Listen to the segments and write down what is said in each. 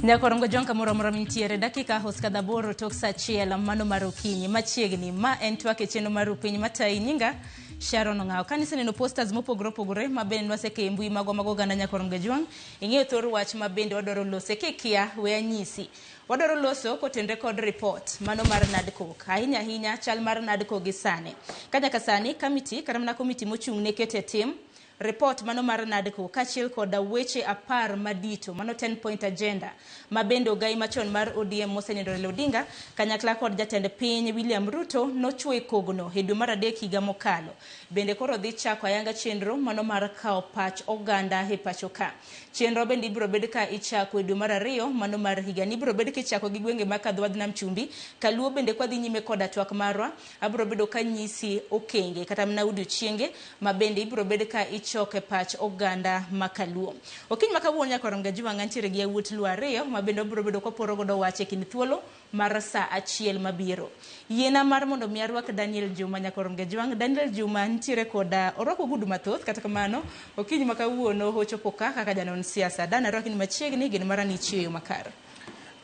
Nyakorongo jwang' kamoro amora mintiere dakika hoskadho 8 tok saa 1 mano mar okinyi machiegni. Ma en twak e chenro mar Rupiny matayi. Nyinga Sharon Ong'awo. Ka niseneno posters mopogore opogore ma bende nwaseke e mbui magwa mag oganda Nyakorongo Jwang', ing'eyo thor wach ma bende wadwaro lose. Kikia, we anyisi. Wadwaro loso kotenre kod report mano mar NADCO. Ahinya ahinya chal mar NADCO gi sani. Ka nyaka sani kamiti kata mana komiti mochung' ne keto e tim report mano mar NADCO kaachiel koda weche 10 madito mano 10 point agenda ma bende ogai machon mar ODM mosenindo Raila Odinga kanyakla kod jatend piny William Ruto nochwo e kogno e dwe mar 3 higa mokalo. Bende koro dhi chako ayanga chenro mano mar kawo pach oganda e pacho ka. Chenro bende ibiro bed ka ichako e dwe mar 2 mano mar higa ni. Ibiro bed kichako gi gwenge ma kadho wadh Nam Chumbi. Kaluo bende kwadhi nyime koda twak marwa, abiro bedo ka nyisi okenge kata mana odiochienge ma bende ibiro bed ka ichoke pach oganda ma Kaluo. Okinyi ma kawuono nyaka Oronga Jwang' antiere gi yawuot Luo 2 ma bende wabiro bedo kwaporo godo wach e kind thuolo mar saa 1 mabiro. Yiena mar mondo mi arwak Daniel Juma nyaka Oronga Jwang'. Daniel Juma nitiere koda orwako ogudu mathoth, kata kamano okinyi ma kawuono ochopo ka kaka janon siasa. Dan, arwaki ni machiegni, geno mara ni ichieyo makare.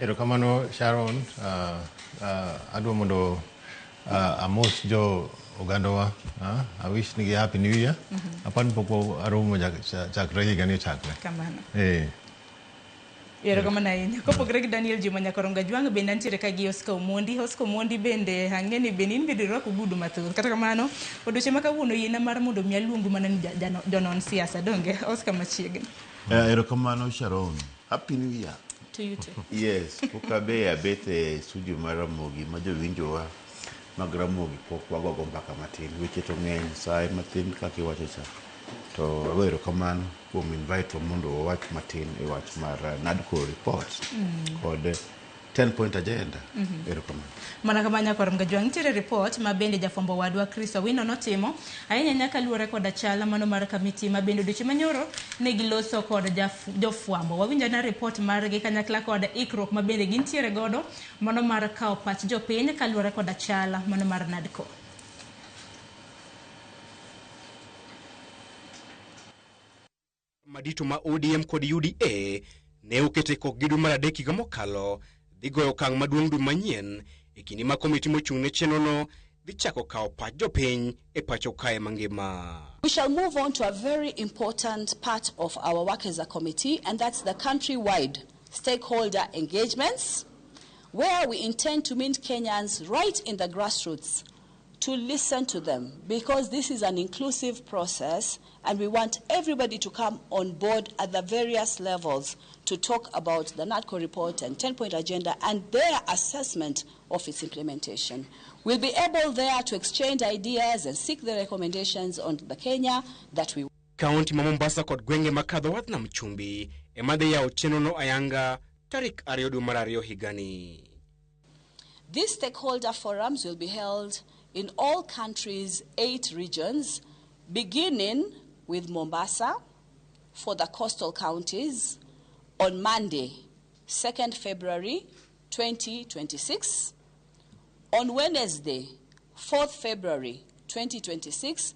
Erokamano Sharon, adwa mondo amos jo ogandawa, I wish nigi happy new year. Apani pok aromo chakre higa ni ochakre. Kamano. Erokamano ahinya. Kopogore gi Daniel Juma Nyakoronga Jwang' bende antiere ka gi Oscar Omondi. Oscar Omondi bende ang'e ni bende in bende irwako ogudu mathoth. Kata kamano, odiochieng' ma kawuono yiena mar mondo mi aluongu mana ni jonon siasa. Donge Oscar machiegni. Erokamano Sharon. Happy New Year. To you too. Yes, pok abe abet e studio mar Ramogi ma jowinjowa mag Ramogi pok wagogo mbaka matin. Weche to ng'eny, saa ema thin kaka iwacho cha. To ago erokamano kuom invite wa mondo wawach matin e wach mar NADCO report kod 10 point agenda. Erokamano. Mana kama Nyakoronga Jwang' nitiere report ma bende jafwambo wadwa Chris Owino notimo ahinya ahinya kaluwore koda chal mano mar kamiti ma bende odiochieng' manyoro ne giloso kod jofwambo. Wawinjo na report margi kanyakla kod ikruok ma bende gintiere godo mano mar kawo pach jopiny kaluwore koda chal mano mar NADCO. Madito ma ODM kod UDA ne okete kokgi dwe mar 3 higa mokalo dhi goyo okang' maduong' dwe manyien e kinde ma komiti mochung' ne chenrono dhi chako kawo pach jopiny e pacho kae mangima. We shall move on to a very important part of our work as a committee, and that's the countrywide stakeholder engagements, where we intend to meet Kenyans right in the grassroots to listen to them, because this is an inclusive process and we want everybody to come on board at the various levels to talk about the NADCO report and 10-point agenda and their assessment of its implementation. We'll be able there to exchange ideas and seek the recommendations on the Kenya that we want. Kaunti ma Mombasa kod gwenge makadho wadh Nam Chumbi ema dhi yawo chenrono ayanga tarik 2 dwe mar 2 higani. These stakeholder forums will be held in all countries' 8 regions, beginning with Mombasa for the coastal counties on Monday, 2nd February 2026. On Wednesday, 4th February 2026,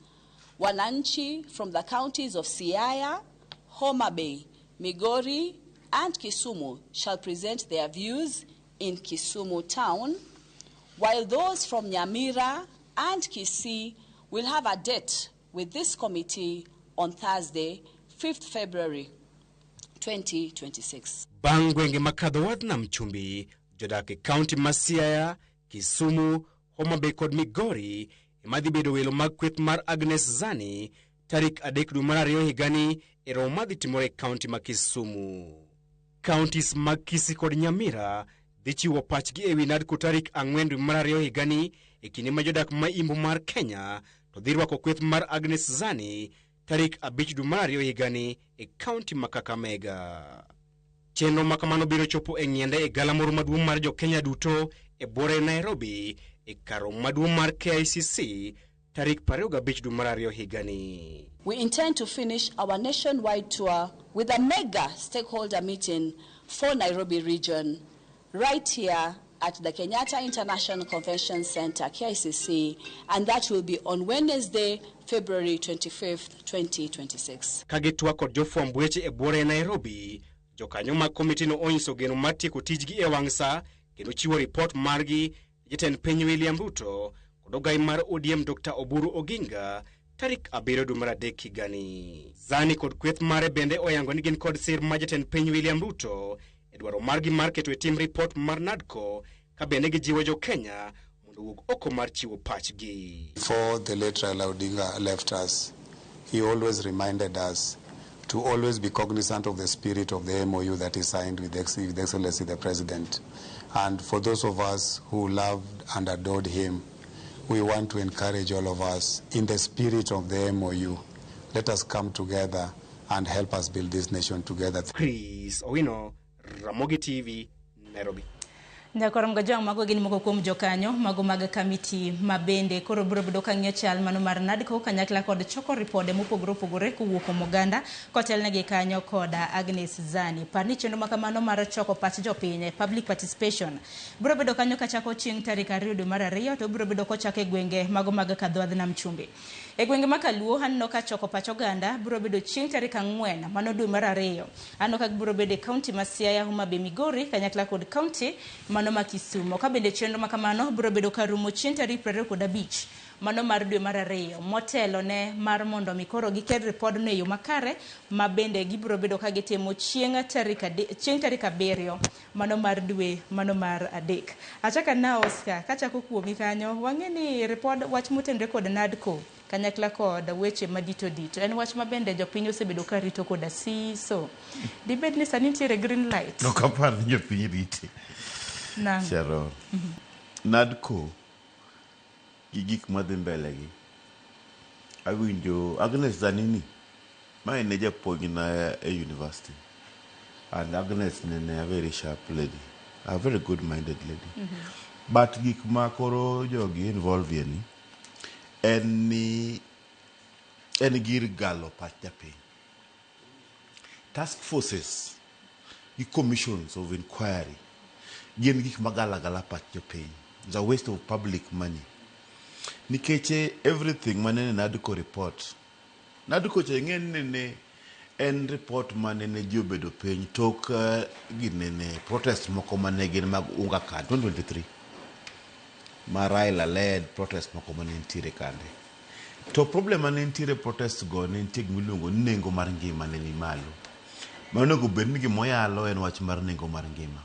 wananchi from the counties of Siaya, Homa Bay, Migori, and Kisumu shall present their views in Kisumu town, while those from Nyamira and Kisii will have a date with this committee on Thursday, 5th February 2026. Bang' gwenge makadho wadh Nam Chumbi, jodak e kaunti ma Siaya, Kisumu, Homa Bay kod Migori ema dhi bedo welo mag kweth mar Agnes Zani tarik 3 dwe mar 2 higani e romo madhi timore e kaunti ma Kisumu. Counties mag Kisii kod Nyamira dhi chiwo pachgi ewi NADCO tarik 4 dwe mar 2 higani e kinde ma jodak ma imbo mar Kenya to dhi rwako kweth mar Agnes Zani tarik 5 dwe mar 2 higani e kaunti ma Kakamega. Chenro ma kamano biro chopo e ng'iende e galamoro maduong' mar jo Kenya duto e buore Nairobi e kar romo maduong' mar KICC tarik 25 dwe mar 2 higani. We intend to finish our nationwide tour with a mega stakeholder meeting for Nairobi region right here at the Kenyatta International Convention Center, KICC, and that will be on Wednesday, February 25th, 2026. Ka gitwak kod jofwamb weche e buore e Nairobi, jokanyo mag komitino onyiso geno mar tieko tijgi e wang' sa kendo chiwo ripot margi ne jatend piny William Ruto kod ogai mar ODM Dr. Oburu Oginga tarik 7 dwe mar adek higani. Zani kod kweth mare bende oyango ni gin kod sir mar jatend piny William Ruto e dwaro margi mar keto e tim ripot mar NADCO ka bende gijiwo jo Kenya mondo owuog oko mar chiwo pachgi. Before the late Raila Odinga left us, he always reminded us to always be cognizant of the spirit of the MOU that he signed with Excellency the President. And for those of us who loved and adored him, we want to encourage all of us in the spirit of the MOU. Let us come together and help us build this nation together. Chris Owino, Ramogi TV, Nairobi. Nyakorom Gajwang', mago gin moko kuom jokanyo mago mag kamiti ma bende koro biro bedo ka ng'iyo chal mano mar NADCO kanyakla kod choko ripode mopogore opogore kowuok kuom oganda kotelnegi kanyo kod Agnes Zani. Par ni chenro makamano mar choko pach jopiny, public participation, biro bedo kanyo kachako chieng' tarik 2 dwe mar 2 to biro bedo kochako e gwenge mago mag Kadhowadh Nam Chumbi. E gwenge ma Kaluo aneno ka choko pach oganda biro bedo chieng' tarik 4 mano dwe mar 2. Aneno ka biro bedo e kaunti ma Siaya, Homa Bay, Migori kanyakla kod kaunti mano ma Kisumo. Ka bende chenro makamano biro bedo karumo chieng' tarik 25 mano mar dwe mar 2 motelo ne mar mondo mi koro giket ripodno e yo makare ma bende gibiro bedo ka gitimo chieng' tarik 7 mano mar dwe mano mar 3. Achaka na Oscar, kachako kuomi kanyo, wang'e ni ripod wach motenore kod NADCO kanyakla kod weche madito dito en wach ma bende jopiny osebedo ka rito koda siso. Dibed ni sani nitiere green light? Ok apar ni jopiny rite. Nang'o? Sharon. NADCO gi gik madhi mbele gi. Awinjo Agnes Zanini, ma en japuonjna e university. And Agnes nene a very sharp lady, a very good minded lady. But gik ma koro jogi involve ni en ni en gir galo pach japiny. Task forces gi commissions of inquiry gin gik magalo agala pach jopiny. It's a waste of public money. Nikech everything manene NADCO report, NADCO cha ing'e ni nene en report manene ji obedo piny tok ginene protest moko mane gin mag unga ka 2023 ma Raila led protest moko mane nitiere kande. To problem mane nitiere protest go ne nitie gima iluongo ni nengo mar ngima ne ni malo. Ma onego bed ni gimoyalo en wach mar nengo mar ngima.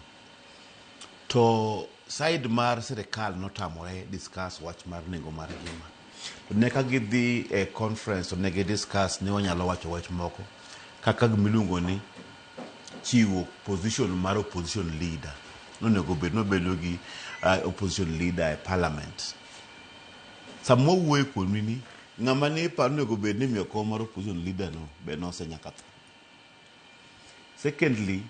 To side mar sirikal notamore discuss wach mar nengo mar ngima. To ne ka gidhi e conference to ne gi discuss ni wanyalo wacho wach moko kaka gimiluongo ni chiwo position mar opposition leader. Nonego bed nobedo gi opposition leader e parliament. Sama wawuoyo kuomi ni ng'ama ne iparo onego bed ni imiyo kom mar opposition leader no be nosenyaka tho. Secondly,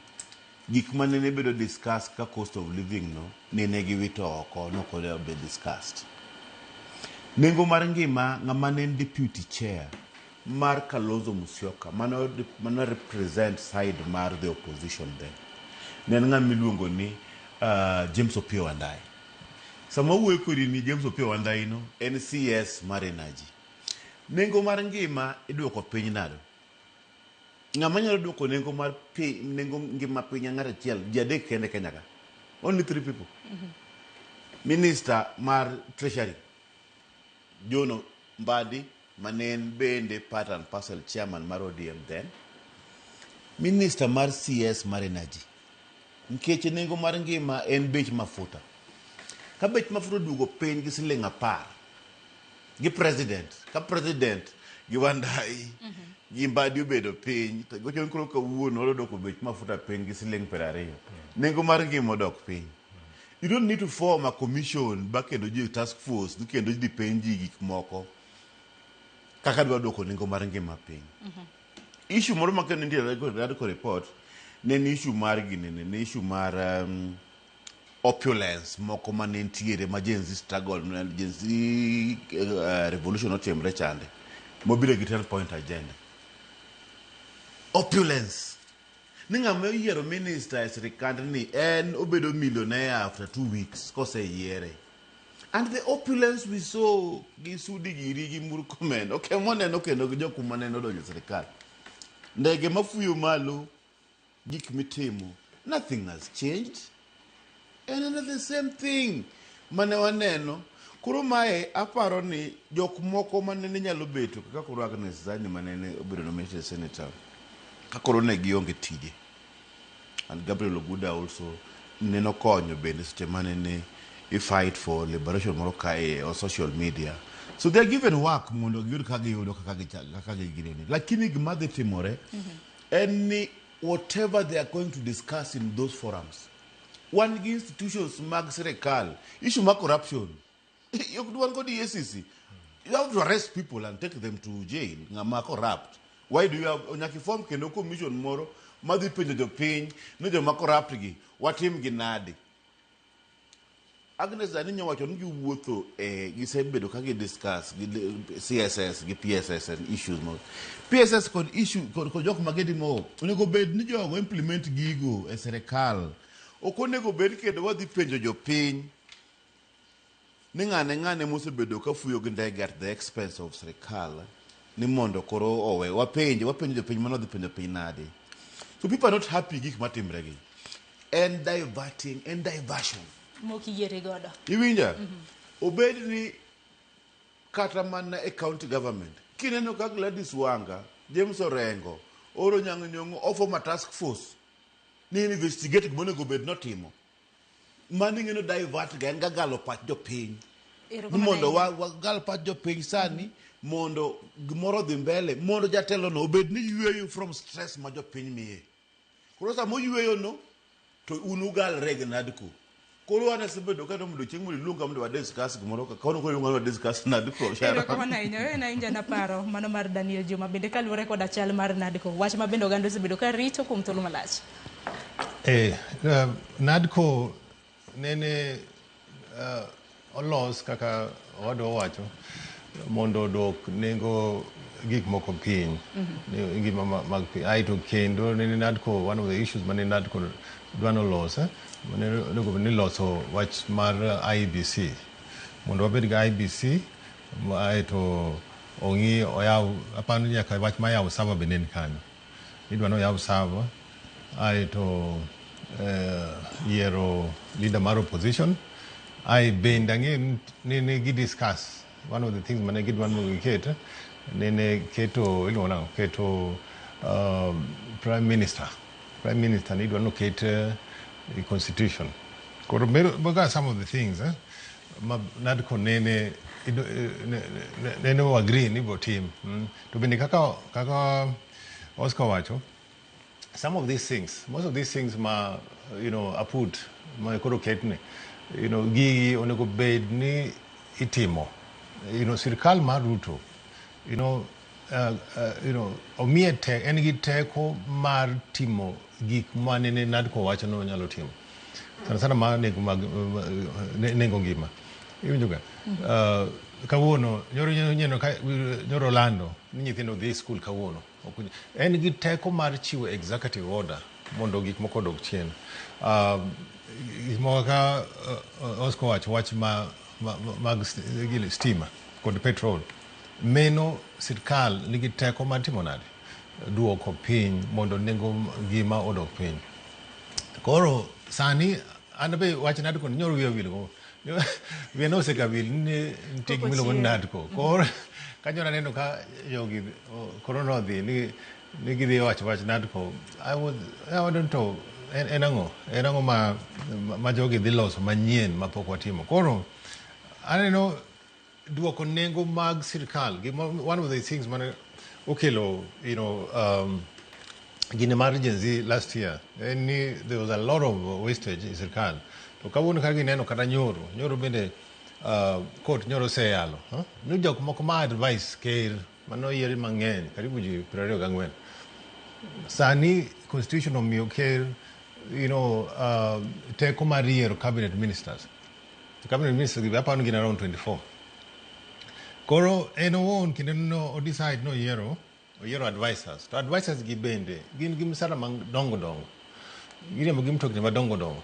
gik mane bedo discussed ka cost of living no nene giwito oko nok onego bed discussed. Nengo mar ngima ng'ama ne en deputy chair mar Kalonzo Musyoka mano represent side mar the opposition then ne en ng'ama iluongo ni James Opiyo Wandayi. Sama wuoyo kodi ni James Opiyo Wandayi no en CS mar energy. Nengo mar ngima iduoko piny nade? Ng'ama nyalo duoko nengo mar piny, nengo ngima piny ng'at achiel, ji adek kende Kenya ka. Only 3 people. Minister mar Treasury, John Mbadi, mane en bende part and parcel chairman mar ODM then. Minister mar CS mar Energy. Nikech nengo mar ngima en bech mafuta. Ka bech mafuta oduogo piny gi siling 10 gi president, ka president gi Wandayi gi Mbadi obedo piny, to gocho koro kawuono odok bech mafuta piny gi siling 20. Nengo mar ngima odok piny. You don't need to form a commission ba kendo ji task force ni kendo ji penj ji gik moko kaka dwa duoko nengo mar ngima piny. Issue moro ma kendo nitie e report ne en issue mar ginene, ne issue mar opulence moko mane nitiere ma Gen Z struggle, Gen Z revolution otimre chande mobiro gi 10 point agenda. Opulence ni ng'ama oyiero minister e sirikand ni en obedo millionaire after 2 weeks koseyiere. And the opulence we saw gi Sudi giri gi Murkomen, ok ema waneno kendo gi jok manene odonjo e sirikal. Ndege mafuyo malo, gik mitimo, nothing has changed. En another the same thing mane waneno. Koro mae aparo ni jok moko manene nyalo beto kaka koro Agnes Zani manene obedo nominated senator, ka koro ne gionge tije. And Gabriel Oguda also neno konyo bende seche manene i fight for liberation moro kae on social media. So they are given work mondo giyud kaka giyudo kaka kaka giginene. Lakini gima dhi timore en ni whatever they are going to discuss in those forums, wan gi institutions mag sirikal, issue mar corruption, ok wan kod EACC. You have to arrest people and take them to jail, ng'ama corrupt. Why do you have nyaka form kendo commission moro madhi penjo jopiny ni joma corrupt gi watim gi nade? Agnes Zani nyowacho ni giwuotho e gisebedo ka gi discuss gi CSS gi PSS and issues mo PSS kod issue kod jok ma gidimo onego bed ni jogo implement gigo e sirikal. Ok onego bed kendo wadhi penjo jopiny ni ng'ane ng'ane mosebedo ka fuyo gi ndege at the expense of sirikal ni mondo koro owe wapenje wapenjo jopiny mano dhi penjo piny nade. So people are not happy gik matimre gi en diverting, en diversion mok iyiere godo. Iwinja? Obed ni kata mana e county government kineno ka Gladys Wanga, James Orengo oro Nyang' Nyong'o oform a task force ni investigate gima onego bed notimo, mano ing'eno divert ga en ga galo pach jopiny ni Erokamano mondo ahinya. Wagal pach jopiny sani mondo gimoro odhi mbele mondo jatelo no obed ni yweyo from stress ma jopiny miye. Koro sama oyweyo no to un ugalre gi NADCO. Koro an asebedo ka mondo chieng' mondo iluonga mondo wa discuss gimoro ka kawuono koro iluonga mondo wa discuss NADCO. Sharon. Erokamano ahinya. Wewe na inja na paro mano mar Daniel Juma bende kaluwore koda chal mar NADCO. Wach ma bende oganda osebedo ka rito kuom thuolo malach. NADCO nene olos kaka owadwa owacho mondo oduok nengo gik moko piny, ngima mag piny. Aeto kendo nene NADCO, one of the issues mane NADCO dwa nolos, mane onego bed ni loso wach mar IEBC mondo wabed gi IEBC, aeto ong'i oyaw aparo ni nyaka wach mar yawo server bende ni kanyo, idwa ni oyaw server, aeto yiero leader mar opposition. Ae bende ang'eyo ni ne gi discuss one of the things mane gidwa ni giket nene keto iluongo nang'o keto prime minister ni idwa ni oket e constitution. Koro mago some of the things ma NADCO nene nene o agree ni botim. To bende kaka Oscar wacho, some of these things, most of these things ma aput ma koro ketni, gigi onego bed ni itimo. Sirikal mar Ruto, omiye te, en gi teko mar timo gik ma nene NADCO wacho ni onyalo timo. Sana sana ma nengo mag nengo ngima. Iwinjo ga? Kawuono nyoro nyenyo ka nyoro lando ni nyithindo dhi skul kawuono. En gi teko mar chiwo executive order mondo gik moko odog chien. Gik moko kaka Oscar wacho wach ma mag gini, stima kod petrol. Meno sirkal nigi teko mar timo nade? Duoko piny mondo nengo ngima odog piny. Koro sani an be wach NADCO ni nyoro wiya wil go. Wiya nosega wil ni nitie gima iluongo ni NADCO. Koro ka nyoro aneno ka jogi koro nodhi ni gidhi wacho wach NADCO. I don't know en ang'o? En ang'o ma jogi dhi loso manyien ma pok watimo? Koro aneno duoko nengo mag sirkal. One of the things mane okelo gine mar Gen Z last year en ni there was a lot of wastage e sirkal. To kawuono ka gineno kata nyoro bende court nyoro oseyalo, huh? Ni jok moko ma advice ker manoyier mang'eny karibu ji 24. Sani constitution omiyo ker teko mar yiero cabinet ministers. To cabinet ministers gi aparo ni gin around 24. Koro en owuon kinde no o decide no oyiero advisors. To advisors gi bende gin gi msara madongo dongo. Giriembo gi mtokni madongo dongo.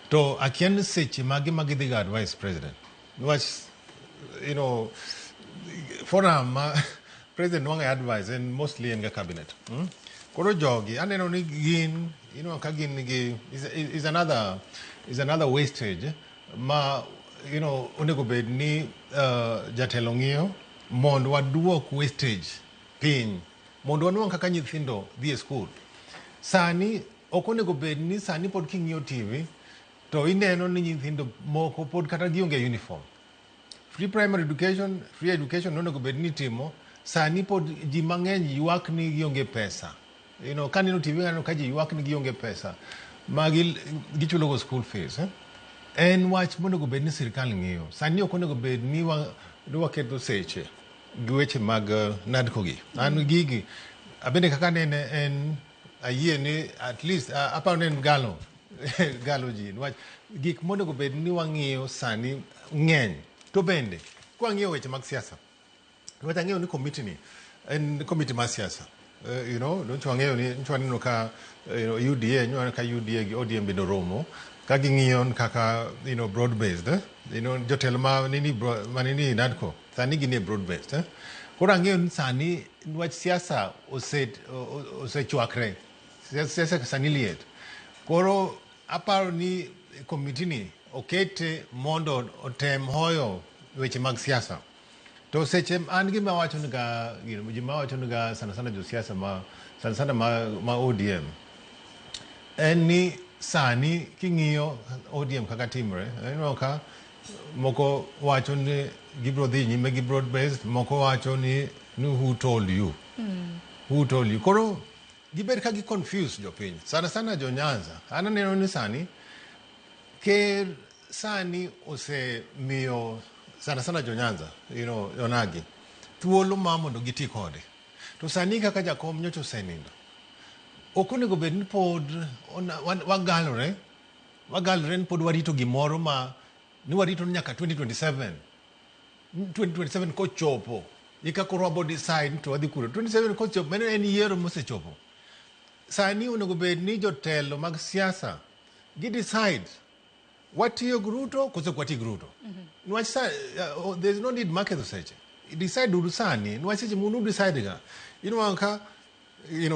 To akia ni seche mage ma gidhi ga advise president. Niwach forum ma president nwang'e advice en mostly en ga cabinet. Koro jogi aneno ni gin ka gin gi is another wastage ma onego bed ni jatelo ng'iyo mondo waduok wastage piny, mondo wanwang' kaka nyithindo dhi e skul. Sani ok onego bed ni sani pod king'iyo TV to ineno ni nyithindo moko pod kata gionge uniform. Free primary education, free education nonego bed ni itimo. Sani pod ji mang'eny ywak ni gionge pesa. Kaneno TV, aneno ka ji ywak ni gionge pesa ma gichulo go school fees. En wach monego bed ni sirikal ng'iyo. Sani ok onego bed ni waketho seche gi weche mag NADCO gi. An gigi abende kaka anene en ayie ni at least aparo ni en galo ji, niwach gik monego bed ni wang'iyo sani ng'eny. To bende kwang'iyo weche mag siasa, niwach ang'eyo ni komiti ni en komiti mar siasa. Nyocha wang'eyo ni nyocha waneno ka UDA, nyocha waneno ka UDA gi ODM bende oromo ka ging'iyo kaka broad based, eh? Jotelo ma nini ma nini NADCO sani gin e broad based, eh? Koro ang'eyo ni sani wach siasa osechwakre, siasa sani liet. Koro aparo ni komiti ni okete mondo otem hoyo weche mag siasa. To seche an gima wacho niga, gima wacho niga sana sana josiasa ma sana sana ma ODM en ni sani king'iyo ODM kaka timre, ineno ka moko wacho ni gibiro dhi nyime gi broad based, moko wacho ni who told you, who told you. Koro gibed ka gi confuse jopiny, sana sana jo Nyanza. An aneno ni sani ker sani osemiyo sana sana jo Nyanza, onagi thuolo ma mondo giti kode. To sani kaka jakom nyocha osenindo, ok onego bed ni pod wagalore ni pod warito gimoro ma ni warito ni nyaka 2027. 2027 kochopo eka koro wabo decide to wadhi kuro. 27 kochopo, mano en yiero mosechopo. Sani onego bed ni jotelo mag siasa gi decide watiyo gi Ruto koso ok wati gi Ruto. Niwach there is no need mar ketho seche. Decide uru sani, niwach seche munu decide ga inwang'o ka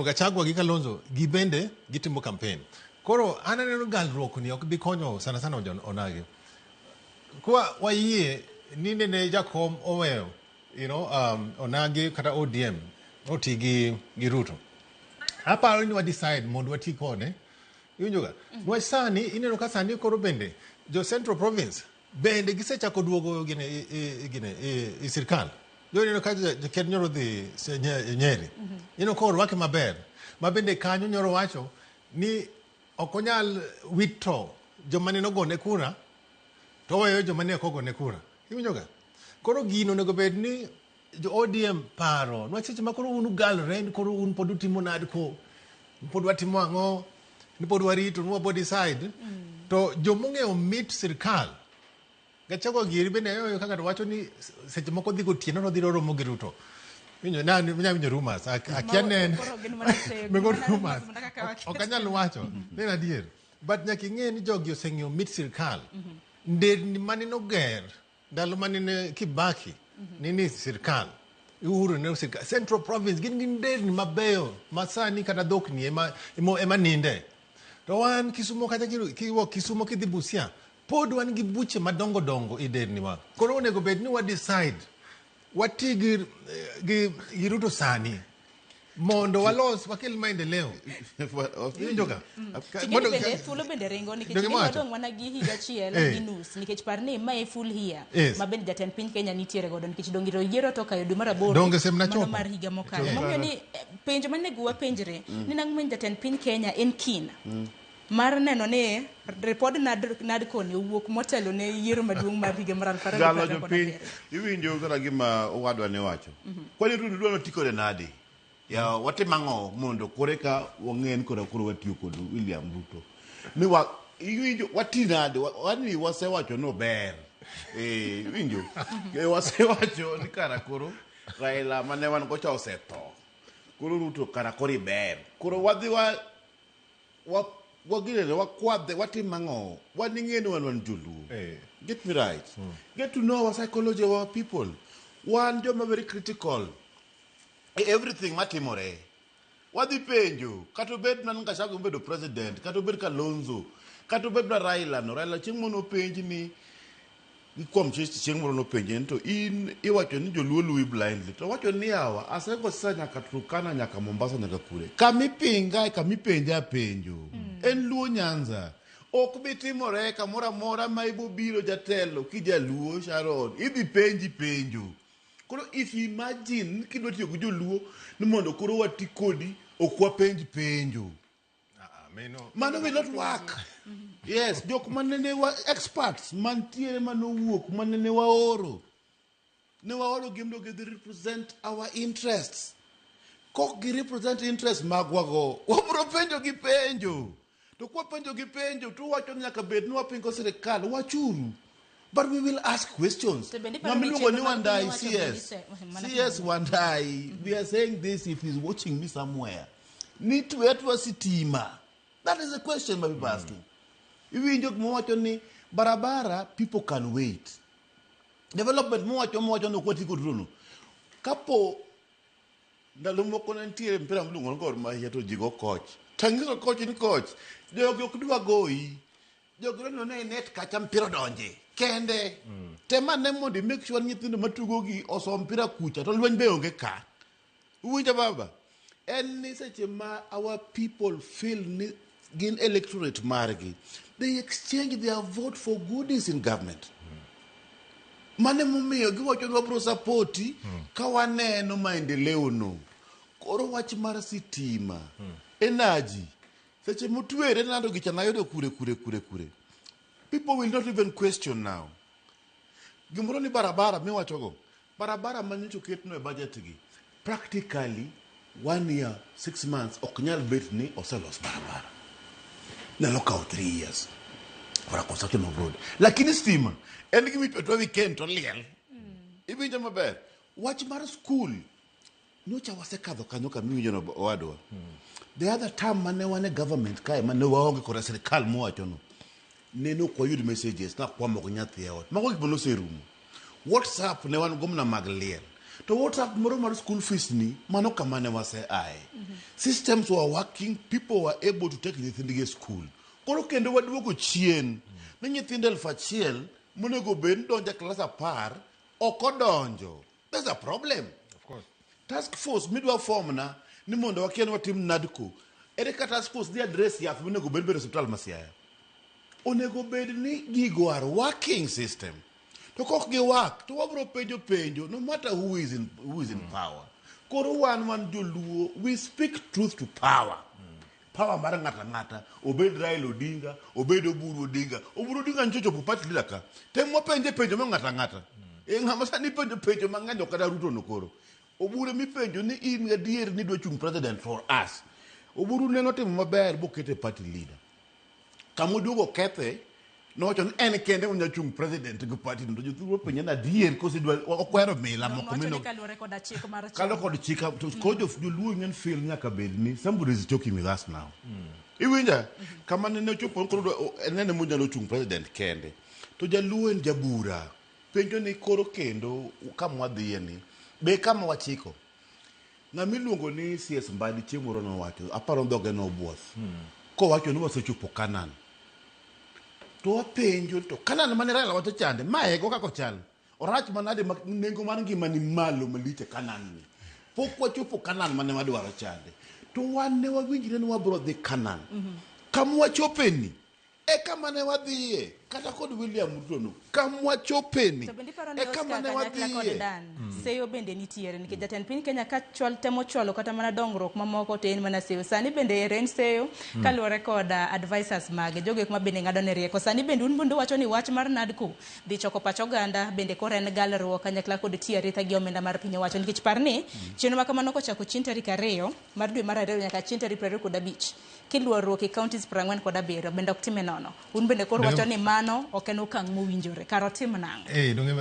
Gachagua gi Kalonzo gi bende gitimo campaign. Koro an aneno galruok ni ok bi konyo sana sana onagi. Kwa wayie ni nene jakom oweyo onagi kata ODM oti gi Ruto, aparo ni wa decide mondo wati kode. Iwinjo ga? Niwach sani ineno ka sani koro bende jo Central Province bende gisechako duogo gine gine i sirkal. Jo ineno ka ker nyoro dhi Nyeri. Ineno ka orwake maber. Ma bende kanyo nyoro wacho ni ok onyal wito joma ne nogone kura to oweyo joma ne ok ogone kura. Iwinjo ga? Koro gino onego bed ni jo ODM paro. Niwach seche ma koro un ugalore ni koro un pod utimo NADCO, pod watimo ang'o, ni pod warito ni wabo decide. To jomong'eyo mit sirkal, Gachagua giri bende ayoyo kaka to wacho ni seche moko dhi gotieno to dhi romo gi Ruto. Winjo na nya winjo rumors. Akia ne en Koro gin mana sego, mego mana rumors. rumors mana kaka waketo. Ok anyal wacho. Ne en adier. But nyaka ing'e ni jogi oseng'eyo mit sirkal. Nderni mane noger ndalo mane ne Kibaki ni sirkal. Uhuru ne sirkal. Central Province gin gi nderni mabeyo ma sani kata dhokni ema ninde. To wan Kisumo kata kiwuok Kisumo kidhi Busia, pod wan gi buche madongo dongo e nderni wa. Koro onego bed ni wa decide wati gi Ruto sani mondo walos wakel maendeleo. Iwinjo ka? Ting'eni bende thuolo bende ringo nikech Donge ing'eni mawacho? wadong' mana gi higa achiel gi nus, nikech par ni mae full year ma bende jatend piny Kenya nitiere godo, nikech donge to yiero to kayo dwe mar aboro Donge sem mano nachopo? mar higa mokalo. Momiyo ni penjo manego wapenjre ni nang'o momiyo jatend piny Kenya en keen mar neno ni ripod NADCO ni owuok motelo ne yiero maduong' mar higa mar 2027. Galo jopiny, iwinjo kata gima owadwa ne wacho. Kwani Ruto dwa noti kode nade? Ya watimo ang'o mondo kore ka wang'e ni kora koro watiyo kod William Ruto. Ni wa iwinjo wati nade? Wani wasewacho ni ober. Iwinjo? Wasewacho ni kara koro Raila mane wan go cha osetho. Koro Ruto kara koro iber. Koro wadhi wa Waginene, wakwadhe, watim ang'o? Wan ing'e ni wan wan joluo. Eh. Get me right. Get to know our psychology of our people. Wan joma very critical e everything matimore. Wadhi penjo, kata obed mana Gachagua obedo president, kata obed Kalonzo, kata obed na Raila no. Raila chieng' moro nopenj ni kuom chieng' moro nopenje ni to in iwacho ni joluo luwi blindly. To owacho ni yawa, asego sasa nyaka Turkana, nyaka Mombasa, nyaka kure. Kamipinga e kamipenja penjo. En Luo Nyanza. Ok bi timore kamoro amora ma ibo biro jatelo kijaluo Sharon. Idhi penji penjo. Koro if you imagine kidwa tiyo gi joluo ni mondo koro wati kodi ok wapenj penjo. Ah, meno Mano will not work. Yes, jok manene wa experts mantiere manowuok manene waoro. Ne waoro gi mondo gidhi represent our interests. Kok gi represent interests magwa go, wabro penjo gi penjo. To kwapenjo gi penjo to wacho ni nyaka bed ni wapingo sirikal, wachuru. But we will ask questions. To bende iparo Ng'ama ni iluongo ni chenro mag Wandai piny owacho bende CS. mana CS Wandai, we are saying this if he's watching me somewhere. Ni twetwa sitima. That is the question my people are asking. Iwinjo gima wacho ni barabara people can wait. Development mowacho mowacho ni ok wati kod Ruto no. Kapo ndalo moko ne nitiere mpira miluongo ni Gor Mahia to ji go coach. Tanyiso coach ni coach, jogi ok dwa goyi. Jogi dwa ni one net kacha mpira odonje kende. Tem ane mondo i make sure ni nyithindo matugo gi osom mpira kucha to lweny be onge ka. Uwinjo baba? En ni seche ma our people feel ni gin electorate margi, they exchange their vote for goodies in government. Mano emomiyo giwacho ni wabro sapoti ka waneno maendeleo no. Koro wach mar sitima, energy, seche motwere nando gicha nayudo kure kure kure kure. People will not even question now. Gimoro ni barabara miwachogo, barabara manyocha oketno e budget gi, practically 1 year, 6 months ok nyal bet ni oselos barabara. Nyalo kawo 3 years for a construction of road. Lakini stima en gima itwe weekend to liel. Iwinjo maber? Wach mar school nyocha wasekadho kanyo kama iwinjo no owadwa. The other term mane wan e government kae mane waonge koda sirikal mowachono nene ok wayud messages nakwamo gi nyathi e ot. Mago gik mane oserumo. WhatsApp ne wan go mana mag liel. To WhatsApp moro mar school fees ni mano kama ne wase ae. Systems were working, people were able to take nyithindgi e school. Koro kendo waduogo chien ni nyithindo 1000 monego bed ni donjo e klas 10 ok odonjo. There's a problem. Of course. Task force midwa form na ni mondo wakia ni watim NADCO. Ere ka task force dhi address yath monego bed bedo e osiptal ma Siaya? Onego bed ni gigo are working system. To kok gi work, to wabro penjo penjo no matter who is in power. Koro wan wan joluo, we speak truth to power. Power mar ng'ata ng'ata, obed Raila Odinga, obed Oburu Odinga. Oburu Odinga nyocha ochopo party leader ka. Tem wapenje penjo mar ng'ata ng'ata. E ng'ama sani penjo penjo mang'eny ok kata Ruto no koro. Oburu mipenjo ni in gadier ni idwa chung president for us. Oburu ne notimo maber bokete party leader. Kama oduogo kethe, nowacho ni en kende onya chung president gi party no. To jothurwa penje ni adier koso idwa okwero mila moko Nowacho ni mino kaluwore koda chik mar kalo kod chika to koro joluo ng'en feel nyaka bed ni somebody is joking with us now. Iwinja? Kama nene ochopo koro en ema onyalo chung president kende. To jaluo en jabura. Penjo ni koro kendo kama wadhiye ni be kama wachiko. Ng'ama iluongo ni CS Mbadi chieng' moro nowacho, aparo dhoge nobuoth. Kowacho ni wasechopo Canaan. To wapenjo to Canaan mane Raila wacho chande, mae go kaka ochal. Orach manade ma nengo mar ngima ni malo malich e Canaan ni. Pok wachopo Canaan mane wadwaro chande. To wan ne wawinjre ni wabro dhi Canaan. Kama wachopeni, e kama ne wadhiye. Kata kod William Ruto no, kama wachopeni, To bende iparo ni e kama Oscar ne kanyakla kod wadhiye. Dan seyo bende nitiere nikech jatend piny Kenya ka chwal temo chwalo kata mana dongruok mamoko to en mana seyo sani bende ere en seyo kaluwore kod advisors mage jogo eko ma bende ng'ado ne rieko sani bende un bende uwacho ni wach mar NADCO dhi choko pach oganda bende koro en galruok kanyakla kod tiyo aritha gi omenda mar piny owacho nikech par ni chenro ma kamano kochako chieng' tarik 2 mar dwe mar 2 nyaka chieng' tarik 25 kiluorruok e counties 47 bende ok time nono un bende koro wacho ni mano ok en okang' mowinjore kar otim nang'o. Eh, donge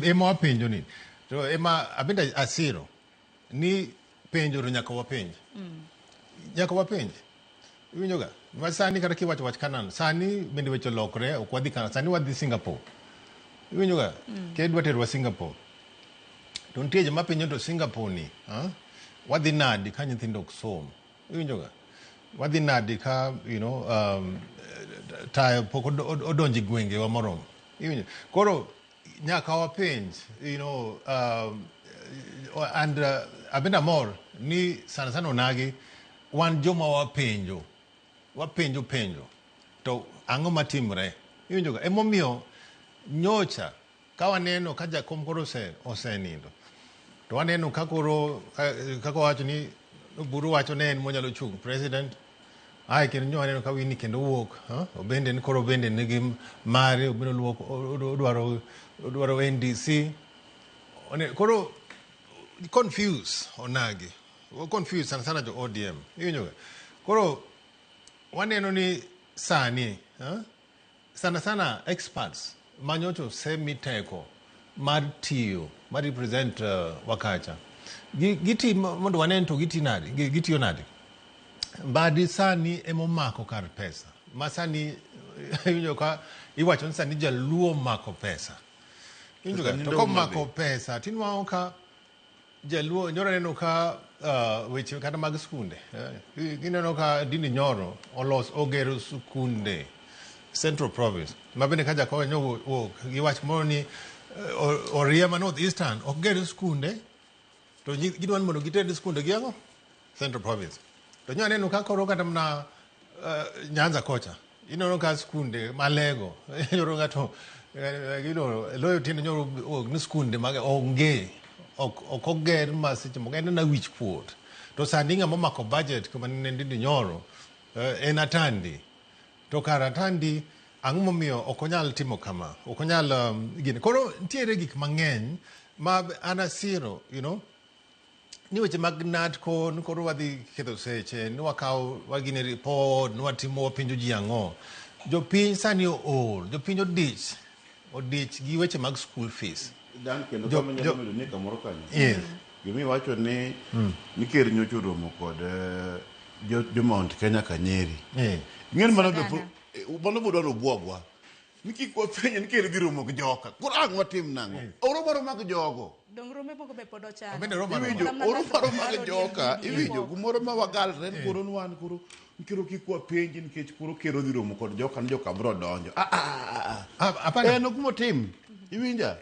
ema wapenjo ni to ema abende asiro ni penjo to nyaka wapenj. Nyaka wapenj. Iwinjo ga? Ma sani kata kiwacho wach Canaan, sani bende weche olokre, ok wadhi Canaan, sani wadhi Singapore. Iwinjo ga? Ker dwa terowa Singapore. To nitie joma penjo to Singapore ni, ha? Wadhi nadi ka nyithindo ok som? Iwinjo ga? Wadhi nadi ka, you know, tayo pok odonjo e gwengewa moromo? Iwinjo? Koro nyaka wapenj, you know, and abende amor ni sana sana onagi wan joma wapenjo, wapenjo penjo to ang'o matimre? Iwinjo ga? Emomiyo nyocha ka waneno ka jakom koro osenindo to waneno ka koro kaka wacho ni Oburu wacho ne en monyalo chung' president ae kendo nyo waneno ka Winnie kendo wuok, obende ni koro obende nigi mare obende luok odwaro NDC. Koro confuse onagi confuse sana sana jo ODM. Iwinjo ga? Koro waneno ni sani, sana sana experts manyocha osemi teko mar tiyo mar represent wakacha giti mondo wanen to giti nade, gitiyo nade. Mbadi sani emomako kar pesa ma sani iwinjo ka iwacho ni sani jaluo omako pesa. Iwinjo ga? To komako pesa tinwang'o ka jaluo nyoro aneno ka weche kata mag skunde, gineno ka Dini Nyoro olos ogero skunde Central Province ma bende ka Jakoyo nyo wuok gi wach moro ni Oriema North Eastern ok ger skunde to gidwa ni mondo giter skunde gi ang'o Central Province. To nyo aneno ka koro kata mana Nyanza kocha ineno ka skunde malego nyoro ng'ato loyo tiende nyoro wuok ni skunde mag onge ok oger ma seche moko en na wich kuot. To sani ng'ama omako budget kama ne Ndindi Nyoro en Atandi. To kar Atandi ang'o momiyo ok onyal timo kama? Ok onyal gini. Koro nitiere gik mang'eny ma an asiro, you know, ni weche mag NADCO ni koro wadhi ketho seche ni wakaw wagine report ni watimo wapenjo ji ang'o. Jopiny sani ool, jopiny odich, odich gi weche mag school fees. Dan kendo kama nyalo medo ni kamoro kanyo. Yes. Gima iwacho ni ni ker nyocha oromo kod jo Mount Kenya ka Nyeri. Ing'eni mano be mano bo dwaro bwogwa. Ni kik wapenje ni ker dhi romo gi joka. Koro ang' watim nang'o? Oromo aroma gi jogo. Dong rombe moko be pod ochano. Obende romo aroma. Iwinjo, oromo aroma gi joka. Iwinjo, gimoro ma wagalre ni koro wan koro koro kik wapenji nikech koro ker odhi romo kod joka ni joka biro donjo. En ok motim. Iwinja?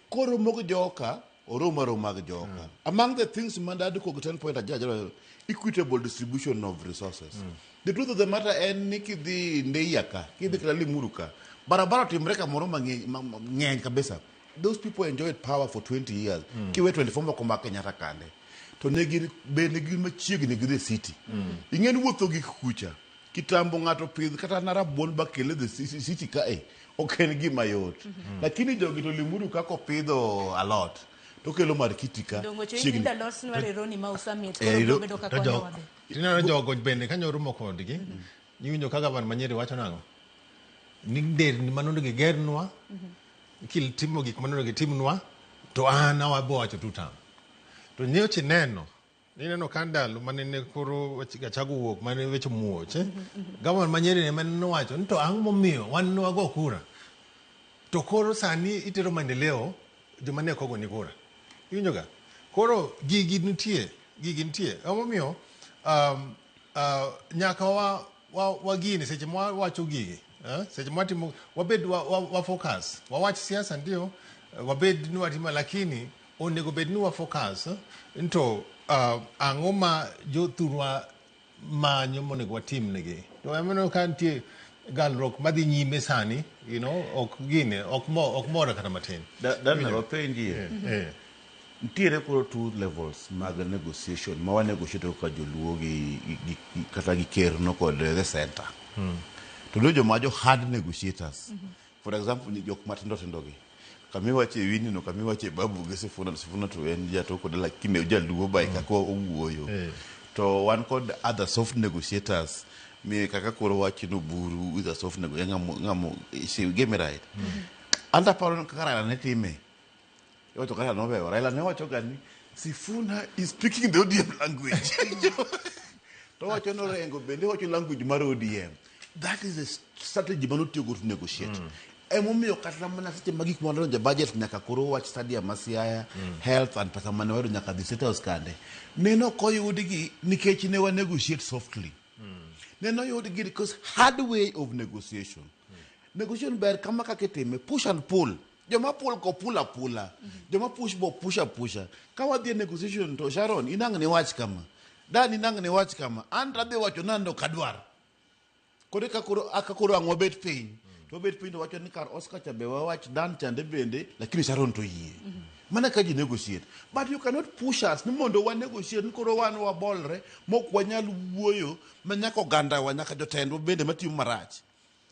Koro romo gi joka, oromo aroma gi joka. Among the things mandad kog 10 point ajaja equitable distribution of resources. The truth of the matter en ni kidhi Ndeia ka, kidhi kata Limuru ka, barabara otimre kamoro mang'eny kabisa. Those people enjoyed power for 20 years. Kiwe 24 moko ma Kenyatta kande. To ne gin bende gin machiegni gi the city. Ing'e ni wuotho gi kucha. Kitambo ng'ato pidh kata na rabuon ba kele the city kae. Ok en gima yot. Lakini jogi to Limuru kaka opidho alot. To kelo mar kiti ka. Dongo cho inda los nwar eroni ma usamit. Koro biro bedo kaka konyowa be. Tineno jogo bende ka nyoromo kodgi, iwinjo ka gavana ma Nyeri wacho nang'o? Ni nderni manondo gigernwa, kitimo gik manondo gitimnwa, to an awabo wacho two term. To nyocha ineno, ineno ka ndalo manene koro Gachagua owuok mane weche muoch, gavana ma Nyeri ema nowacho ni to ang'o momiyo wan ne wago kura? To koro sani itero maendeleo joma ne ok ogoni kura. Iwinjo ga? Koro gigi nitie, gigi nitie. Emomiyo nyaka wagini seche ma wawacho gigi, seche ma watimo wabed wa focus, wawach siasa ndio, wabed ni watimo lakini onego bed ni wa focus to ang'o ma jothurwa manyo monego watim negi. To emomiyo ka nitie galruok madhi nyime sani, you know, ok gine, ok mora kata matin. Dan wapenjie. Nitiere koro two levels mag negotiation ma wa negotiate kaka joluo gi kata gi ker no kod the center. To nitie joma jo hard negotiators. For example, ni jok matindo tindo gi. Kamiwache Winnie no, kamiwache Babu gi Sifuna, Sifuna to en jatoko dala lakini jaluo by kaka owuoyo. To wan kod other soft negotiators mi kaka koro wach no Buru is a soft negotiator ng'amo you get me right. Anta paro kaka Raila ne time. Iwacho kaka nobeyo. Raila ne wacho ga ni Sifuna is speaking the ODM language. To wacho ni Orengo bende wacho language mar ODM. That is a strategy manotiyogo to negotiate. Emomiyo kata mana seche ma gik mwadonjo e budget nyaka koro wach stadium ma Siaya, health and pesa mane wayudo nyaka dhi State House kande. Neno koyudgi nikech ne wa negotiate softly. Neno oyudgi because hard way of negotiation. Negotiation ber kama kaka itime, push and pull. Joma pull ko pull apula. Joma push bo push apusha. Ka wadhi e negotiation to Sharon, inang' ni wach kama. Dan inang' ni wach kama. An to adhi wacho ni an ok adwar. Koro ka koro aka koro ang' wabet piny. To wabet piny to wacho ni kar Oscar cha be wawach Dan chande bende, lakini Sharon to yie. Mana ka ji negotiate. But you cannot push us ni mondo wa negotiate ni koro wan wabolre mok wanyal wuoyo ma nyaka oganda wa nyaka jotendwa bende matiyo marach.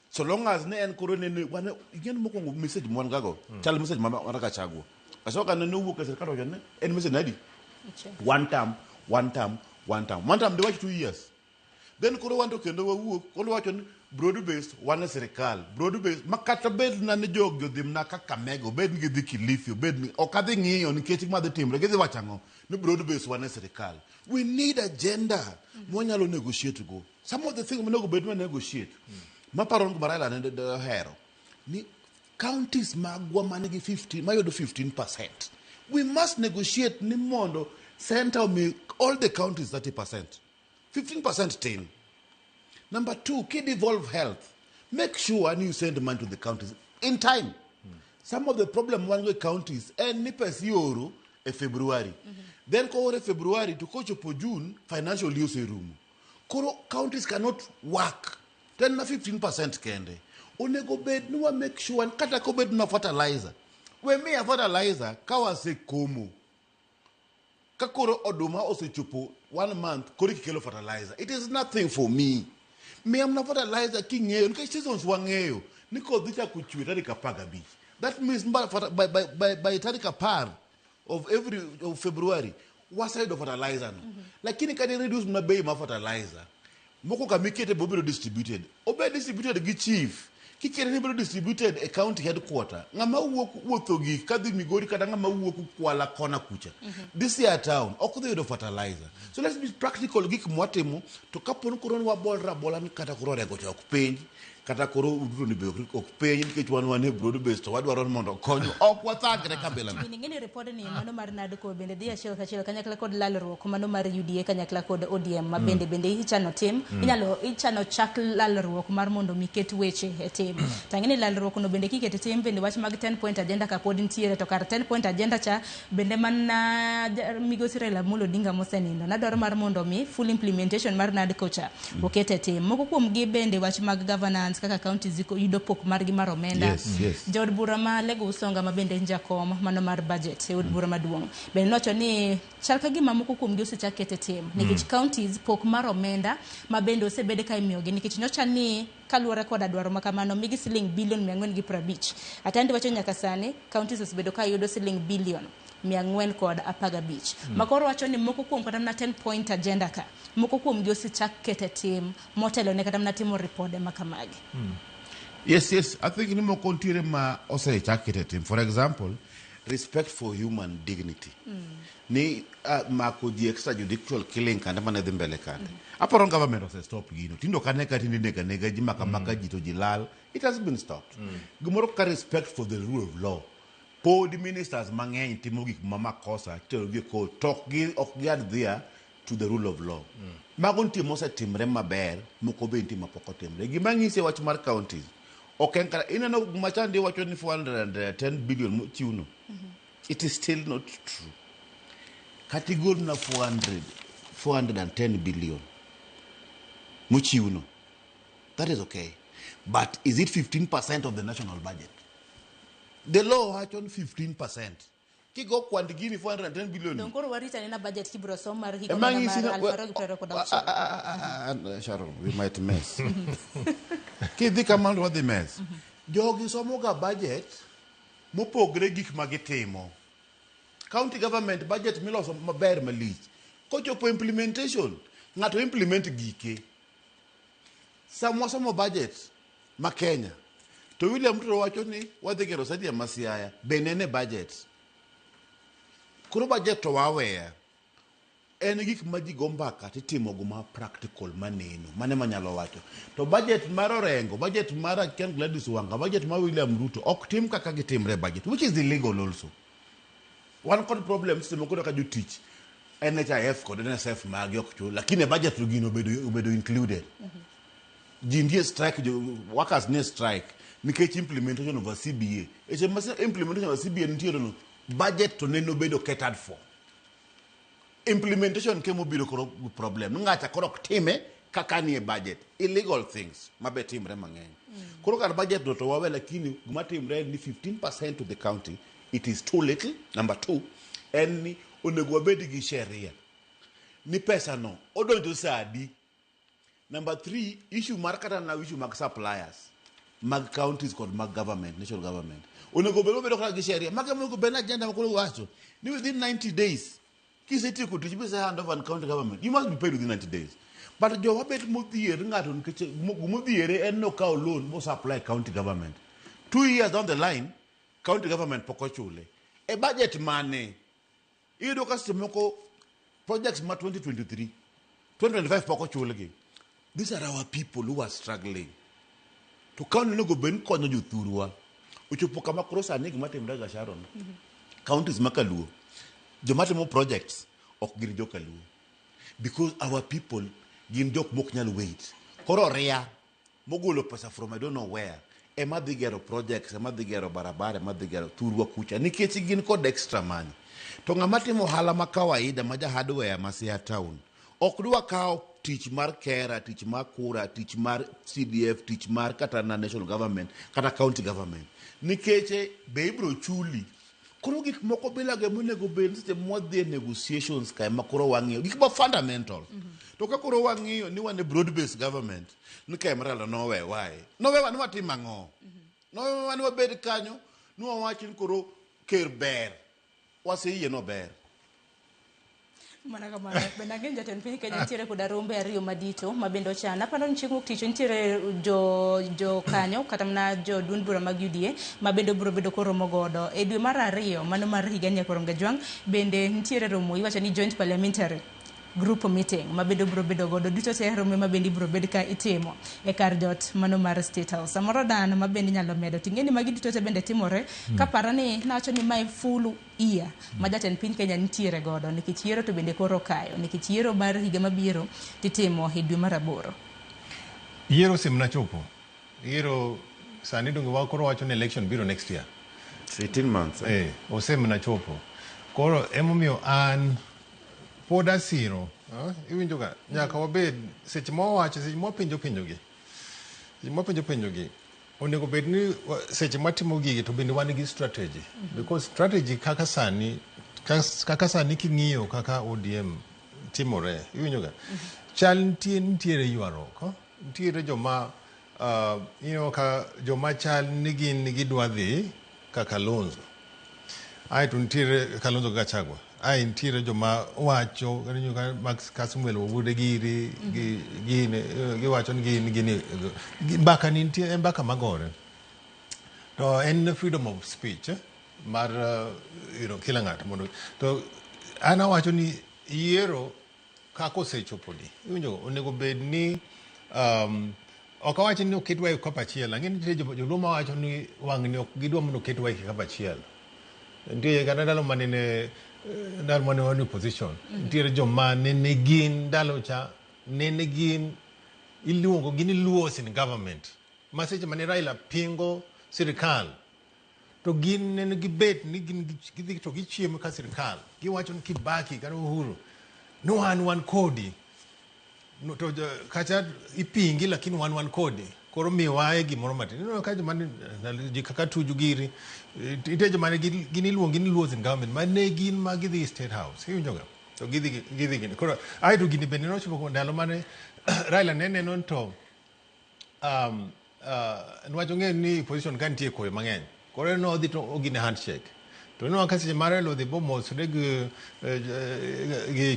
So long as ne en koro nene wan ing'e ni mokwongo message mwan gago chal message ma mar Gachagua. Gachagua ne owuok e sirkal owacho ni en message nadi? One term, one term, one term. One term diwach 2 years. Then koro wan to kendo wawuok koro wacho ni broad based wan e sirikal. Broad based ma kata bed na ni jogi odhi mana Kakamega, obed ni gidhi Kilifi, obed ni ok adhi ng'iyo nikech gima dhi timre gidhi wacho ang'o ni broad based wan e sirikal. We need agenda mwanyalo negotiate go. Some of the things monego bed ni negotiate. Maparo ni Raila ne ohero ni counties magwa manigi 15 mayudo 15%. We must negotiate ni mondo center omi all the counties 30%. 15% tin. Number two, ki devolve health. Make sure you send money to the counties in time. Some of the problem wan go e counties en ni pesa ioro e February. Then koore February to kochopo June, financial year oserumo. Koro counties cannot work. To en na 15% kende. Onego bed ni wa make sure kata kobed na fertilizer. We miya fertilizer ka wasekomo. Ka koro oduma osechopo one month koro kikelo fertilizer. It is nothing for me. Miya mana fertilizer king'eyo nikech seasons wang'eyo ni koth dhi chako chwe tarik 15. That means by tarik 10 of every of February waseyudo fertilizer no. Lakini kata reduce mana bei mar fertilizer moko kamikete bobiro distributed. Obed distributed gi chief. Kikete ni bedo distributed e county headquarter. Ng'ama wuok wuotho gi kadhi Migori kata ng'ama wuok Kwala kona kucha. This year town ok dhi yudo fertilizer. So let's be practical gik mwatimo to kapo ni koro ni wabolre abola ni kata koro Orengo cha ok penj kata koro Ruto ni be ok penj nikech wan wan e broad base to wadwaro ni mondo okonywa. Ok wathagre kabila no. Bende ing'e ni ripod ni mano mar NADCO bende dhi achiel kachiel kanyakla kod lalruok mano mar UDA kanyakla kod ODM ma bende ichano tim inyalo ichano chak lalruok mar mondo mi ket weche e tim. To ang'e ni lalruok no bende kiketo e tim bende wach mag 10 point agenda ka pod nitiere to kar 10 point agenda cha bende mana migosi Raila Amolo Odinga mosenindo nadwaro mar mondo mi full implementation mar NADCO cha oket e tim. Moko kuom gi bende wach mag governance kaka counties yudo pok margi mar omenda. Yes. Jaod bura ma Lego Usonga ma bende en jakom mano mar budget e od bura maduong' bende nowacho ni chal ka gima moko kuom gi osechak ket e tim nikech counties pok mar omenda ma bende osebed ka imiyogi nikech nyocha ni kaluwore koda dwaro ma kamano migi siling bilion 450. Atandi wacho nyaka sani counties osebedo ka yudo siling bilion 415. Makoro wacho ni moko kuom kata mana 10 point agenda ka moko kuom gi osechak ket e tim motelo ne kata mana timo ripode ma kamagi. Yes. I think ni moko nitiere ma osechak keto e tim. For example, respect for human dignity. Ni mako ji extrajudicial killing kande mane dhi mbele kande. Aparo ni government ose stop gino. Tindo kane ka tinde nega nega ji maka maka ji to ji lal. It has been stopped. Gimoro kaka respect for the rule of law. Pod ministers mang'eny timo gik ma makosa titero gi e court to ok gi adhere to the rule of law. Mago nitie mosetimre maber, moko be nitie mapok otimre. Gima ng'isi e wach mar counties, ok en kata ineno machandi wacho ni 410 billion mochiwno. It is still not true. Kata igolna 400, 410 billion mochiwno. That is okay. But is it 15% of the national budget? The law wacho ni 15%. Kigo kwand gini 410 billion. Dong koro warito anena budget kibiro som mar higa Ema mana ng'isi mar 2026. Sharon, we might mess. Kidhi kamano to wadhi mess. Jogi somoga budget mopogre gik ma gitimo. County government budget miloso maber malich. Kochopo implementation, ng'ato implement gike. Sama wasomo budget ma Kenya, to William Ruto wacho ni wadhi gero stadium ma Siaya, be nene budget. Koro budget to waweya. En gik ma ji go mbaka titimo go ma practical maneno, mano ema anyalo wacho. To budget mar Orengo, budget mar Ken Gladys Wanga, budget mar William Ruto ok tim kaka gitimre e budget, which is illegal also. Wan kod problems seche moko kaka jotich NHIF kod NSSF magi ok chul, lakini e budget to gino obedo included. Ji nitie strike, jo, workers nie strike nikech implementation of a CBA. E seche ma implementation of a CBA nitiere no, budget to nene obedo catered for. Implementation ke mobiro koro problem. Ng'acha koro ok time kaka nie budget. Illegal things mabe timre mang'eny. Koro kar budget no to wawe, lakini gima timre en ni 15% to the county, it is too little. Number two, en ni onego wabed gi sheria ni pesa no odonjo sa adi. Number three, issue mar kata na issue mag suppliers mag counties kod mag government, national government. Onego bed wabedo kata gi sheria. Mago onego bed agenda ma koro wacho ni within 90 days kisetieko tich mise hand over ne county government, you must be paid within 90 days. But jowa bet modhier ng'ato nikech gimodhiere en nokawo loan mo supply county government. 2 years down the line, county government pok ochule. E budget mane? Iyudo ka seche moko projects ma 2023, 2025 pok ochulgi. These are our people who are struggling. To county onego bed ni konyo jothurwa. Ochopo kama koro sani gima timre ga Sharon. Counties ma kaluo, joma timo projects ok gin jokaluo. Because our people gin jok mok nyal wait. Koro ria mogolo pesa from I don't know where ema dhi gero projects, ema dhi gero barabara, ema dhi gero thurwa kucha nikech gin kod extra money. To ng'ama timo ohala ma kawaida ma ja hardware ma Siaya town ok dwa kawo tich mar KeRRA, tich mar KURA, tich mar CDF, tich mar kata na national government kata county government nikech be ibro chuli. Koro gik moko bilage monego bed seche mwadhi e negotiations ka ema koro wang'iyo gik ma fundamental. To ka koro wang'iyo ni wan e broad based government ni ka ema Raila nowewae. Nowewa ni watim ang'o? Nowewa ni wabed kanyo ni wawach ni koro ker ber. Waseyie nober. Mana kamano. Bende ang'eyo jatend piny Kenya nitiere koda rombe ariyo madito ma bende ochan. Aparo ni chieng' wuok tich nitiere jo kanyo kata mana jo duond bura mag UDA ma bende obiro bedo koromo godo. E dwe mar ariyo mano mar higa ni Nyakoronga Jwang' bende nitiere romo iwacho ni joint parliamentary group meeting ma bende obiro bedo godo duto te rombe ma bende ibiro bed ka itimo e kar jot mano mar State House. Samoro dan ma bende inyalo medo ting'e ni magi duto te bende timore kaparo ni nawacho ni mae full year ma jatend piny Kenya nitiere godo nikech yiero to bende koro kayo nikech yiero mar higa mabiro titimo e dwe mar aboro. Yiero osemna chopo. Yiero sani donge wa koro wacho ni election biro next year. 18 months. Eh? Eh, osemna chopo. Koro emomiyo an pod asiro, iwinjo ga, nyaka wabed seche ma wawacho, seche ma wapenjo penjogi. Seche ma wapenjo penjogi, onego bed ni seche matimo gigi to bende wan gi strategy. Because strategy kaka sani king'iyo kaka ODM timore, iwinjo ga. Chal nitie nitiere ywaruok, nitiere joma ka joma chal ni gin gidwa dhi ka Kalonzo. Aeto nitiere Kalonzo gi Gachagua. Ae nitiere joma wacho ineno ka Max Kasmuel Owuode giri gi gin giwacho ni gin gini mbaka ni nitie en mbaka magore. To en freedom of speech mar kila ng'ato mondo to an awacho ni yiero kaka osechopo ni iwinjo onego bed ni ok awach ni oketwa e kikapu achiel. Ang'e ni nitie joluo mawacho ni wang'ni ok gidwa mondo oketwa e kikapu achiel. Nitie kata ndalo mane wan e opposition. Nitiere joma nene gin ndalo cha nene gin iluongo gi ni Luos in government. Ma seche mane Raila pingo sirikal to gin nene gibet ni gin gidhi to gichiemo ka sirikal. Giwacho ni Kibaki kata Uhuru ni wan kodi. No, to kacha ipingi lakini wan kodi. Koro miwae gimoro matin. Ineno ka joma ji kaka Tuju giri, nitie joma ne gin iluongi ni Luos in government ma ne gin ma gidhi State House. Iwinjo ga? To gidhi gini. Koro aeto gini bende nochopo ndalo mane Raila ne neno ni to niwach ong'eyo ni opposition ka nitie koyo mang'eny. Koro en nodhi to ogine handshake. To inwang'o ka seche ma Raila odhi bomosre gi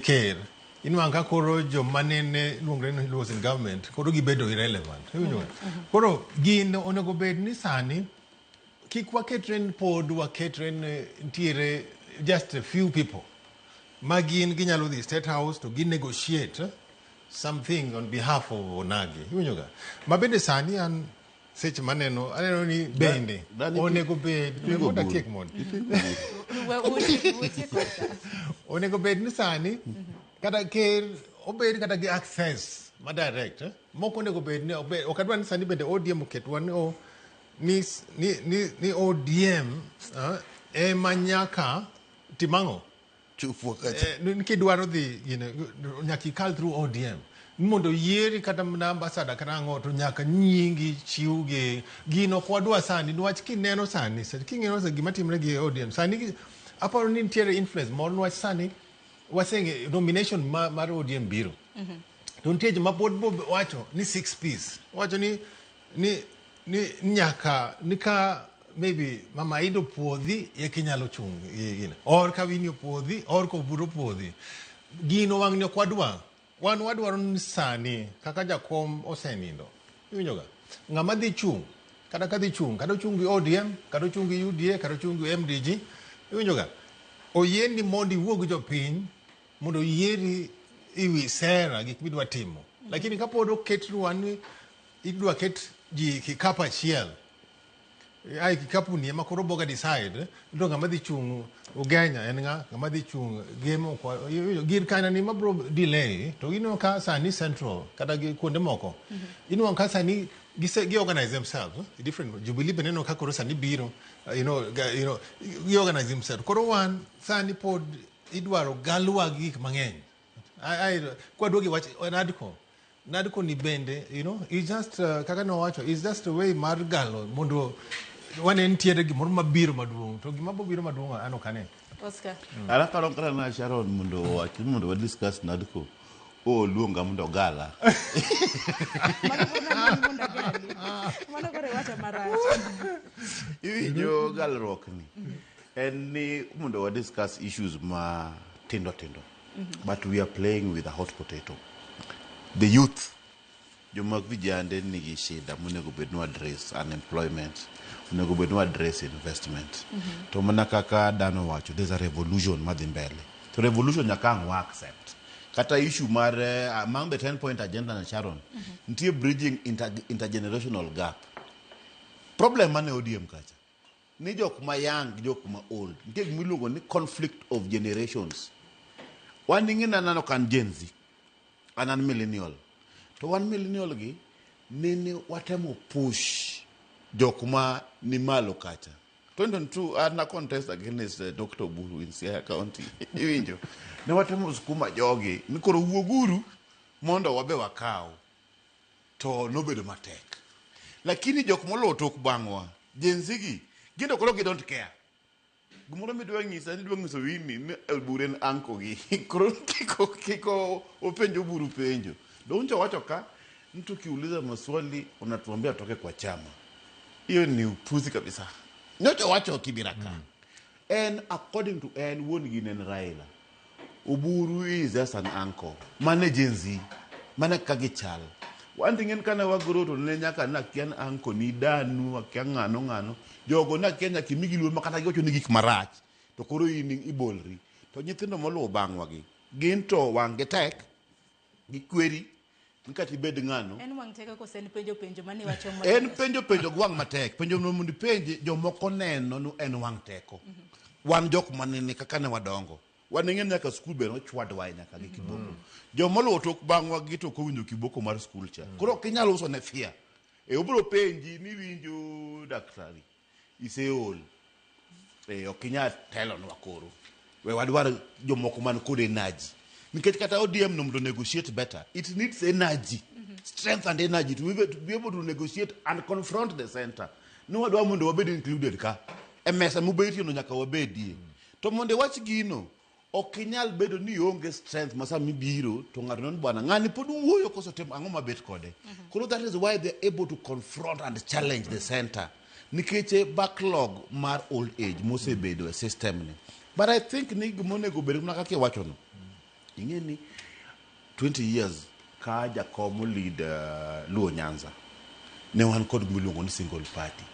ker, inwang'o ka koro joma nene luongre ni Luos in government koro gibedo irrelevant. Iwinjo ga? Koro gin onego bed ni sani kik waketre ni pod waketre ni nitiere just a few people. Ma gin ginyalo dhi State House to gi negotiate something on behalf of Onagi. Iwinjo ga? Ma bende sani an seche maneno aneno ni bende Dani onego bed pingo mondo buru. atiek mondo Wuotie kocha. onego bed ni sani kata ker obed kata gi access ma direct eh? Moko onego bed ni ok adwa ni sani bende ODM oketwa ni, o, ni, ni, ni, ni ODM ema nyaka timang'o Chupwa kacha. Ni kidwaro dhi nyaka ikal through ODM ni mondo yieri kata mana ambassador kata ang'o to nyaka nyingi chiw gi gino ok wadwa sani niwach kineno sani king'eno sa gima timre gi ODM sani aparo ni nitiere influence moro niwach sani waseng'e nomination mar ODM biro. To nitie joma pod bo wacho ni six piece wacho ni nyaka ni ka maybe Mama Ido puodhi eka inyalo chung' gino or ka Winnie opuodhi or ka Oburu opuodhi gino wang'ni ok wadwa. Wan wadwaro ni sani kaka jakom osenindo iwinjo ga ng'ama dhi chung' kata ka dhi chung' kata ochung' gi ODM kata ochung' gi UDA kata ochung' gi MDG iwinjo ga oyieni mondo iwuo gi jopiny mondo oyieri iwi sera gik midwa timo. Lakini kapod oketnwa ni idwa ket ji kikapu achiel ai kikapu ni ema koro boga decide to ng'ama dhi chung' Ugenya en ng'a ng'ama dhi chung' Gemo gir kana ni mabro delay to ineno ka sani Central kata gi kuonde moko ineno ka sani gise gi organize themselves different Jubilee be neno ka koro sani biro gi organize themselves koro wan sani pod idwaro galwa gi gik mang'eny. Kwaduogi wach NADCO NADCO ni bende is just kaka nowacho is just a way mar galo mondo wane nitiere gimoro mabiro maduong' to gima biro maduong' an ok ane. Oscar. An aparo kata na Sharon mondo owach ni mondo wa discuss NADCO oluonga mondo ogala. Mano koro naluongi mondo agali. Mano koro iwacho marach. Iwinjo galruok ni en ni mondo wa discuss issues ma tindo tindo. But we are playing with a hot potato. The youth, joma vijande nigi shida monego bed ni address unemployment, onego bed ni address investment. To mana kaka Dan owacho, there's a revolution madhi mbele. To revolution nyaka ang' wa accept. Kata issue mar among the 10 point agenda na Sharon, nitie bridging intergenerational gap. Problem mane ODM kacha ni jok ma young gi jok ma old nitie gima iluongo ni conflict of generations. Wan ing'e ni an ok an Gen Z, an millennial. To wan millennial gi nene watemo push jok ma ni malo kacha. 2022 an na contest against Dr. Oburu in Siaya County. Iwinjo? Ne watemo sukuma jogi ni koro wuoguru mondo wabe wakaw. To nobedo matek. Lakini jok moluwo tok bang'wa, Gen Z gi, gin to koro gi don't care. Gimoro midwa nyisa ni idwa nyiso Winnie ni Oburu en uncle gi. Koro kiko openj Oburu penjo. Donjo wacho ka ni tukiuliza maswali unatuambia toke kwa chama. Hiyo ni upuzi kabisa. Nyocha wacho Kibira ka. En according to en wuon gi ne en Raila. Oburu is just an uncle. Mane Gen Z. Mane kaka gichal. One thing en kane wagro to ne nyaka nakia ni uncle ni danu, akia ng'ano ng'ano. Jogo nakia nyaka imigi luor ma kata giwacho ni gik marach. To koro in ibolri. To nyithindo moluwo bang'wa gi, gin to wang' gi tek, gikweri, ni kata ibed ng'ano. En wang' teko kose en penjo penjo mane iwacho ma- En penjo penjo gi wang' matek. Penjo no mondo ipenje, jomoko neno ni en wang' teko. Wan jok manene kaka ne wadongo. Wan ing'e ni nyaka skul be nochwadwa nyaka gi kiboko. Joma oluwo tok bang'wa gi to ok owinjo kiboko mar skul cha. Koro ok inyal uso ne fear. E obiro penji ni iwinjo daktari, iseol. E, ok inyal telonwa koro. We wadwar jomoko man kod energy. Nikech kata ODM no mondo negotiate better, it needs energy. Strength and energy to be able to negotiate and confront the center. Ni wadwa mondo wabed included ka. E mesa mubetie no nyaka wabedie. To mondo iwach gino, ok inyal bedo ni ionge strength ma sama ibiro to ng'ato neno bwana ng'ani pod wuoyo koso timo ang'o mabet kode. Koro that is why they're able to confront and challenge the center. Nikech e backlog mar old age mosebedo e system ni. But I think ni gima onego bed mana kaka iwachono. Ing'e ni 20 years ka Jakom lead Luo Nyanza ne wan kod gima iluongo ni single party.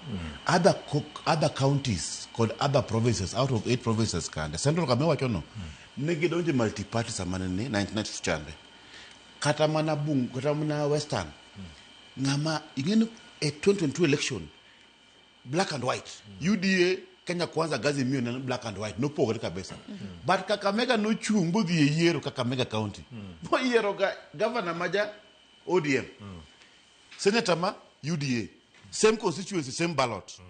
Other counties kod other provinces out of eight provinces kande Central kama iwachono. Ne gidonjo e multi-party sama ne ni 1992 chande. Kata mana Bung, kata mana Western. Ng'ama ing'e ni e 2022 election black and white. UDA Kenya Kwanza Gazi Mio ne black and white nopogore kabisa. But Kakamega nochung' bodhi e yiero Kakamega County. Moyiero ga governor maja ODM. Senator ma UDA. Same constituency, same ballot.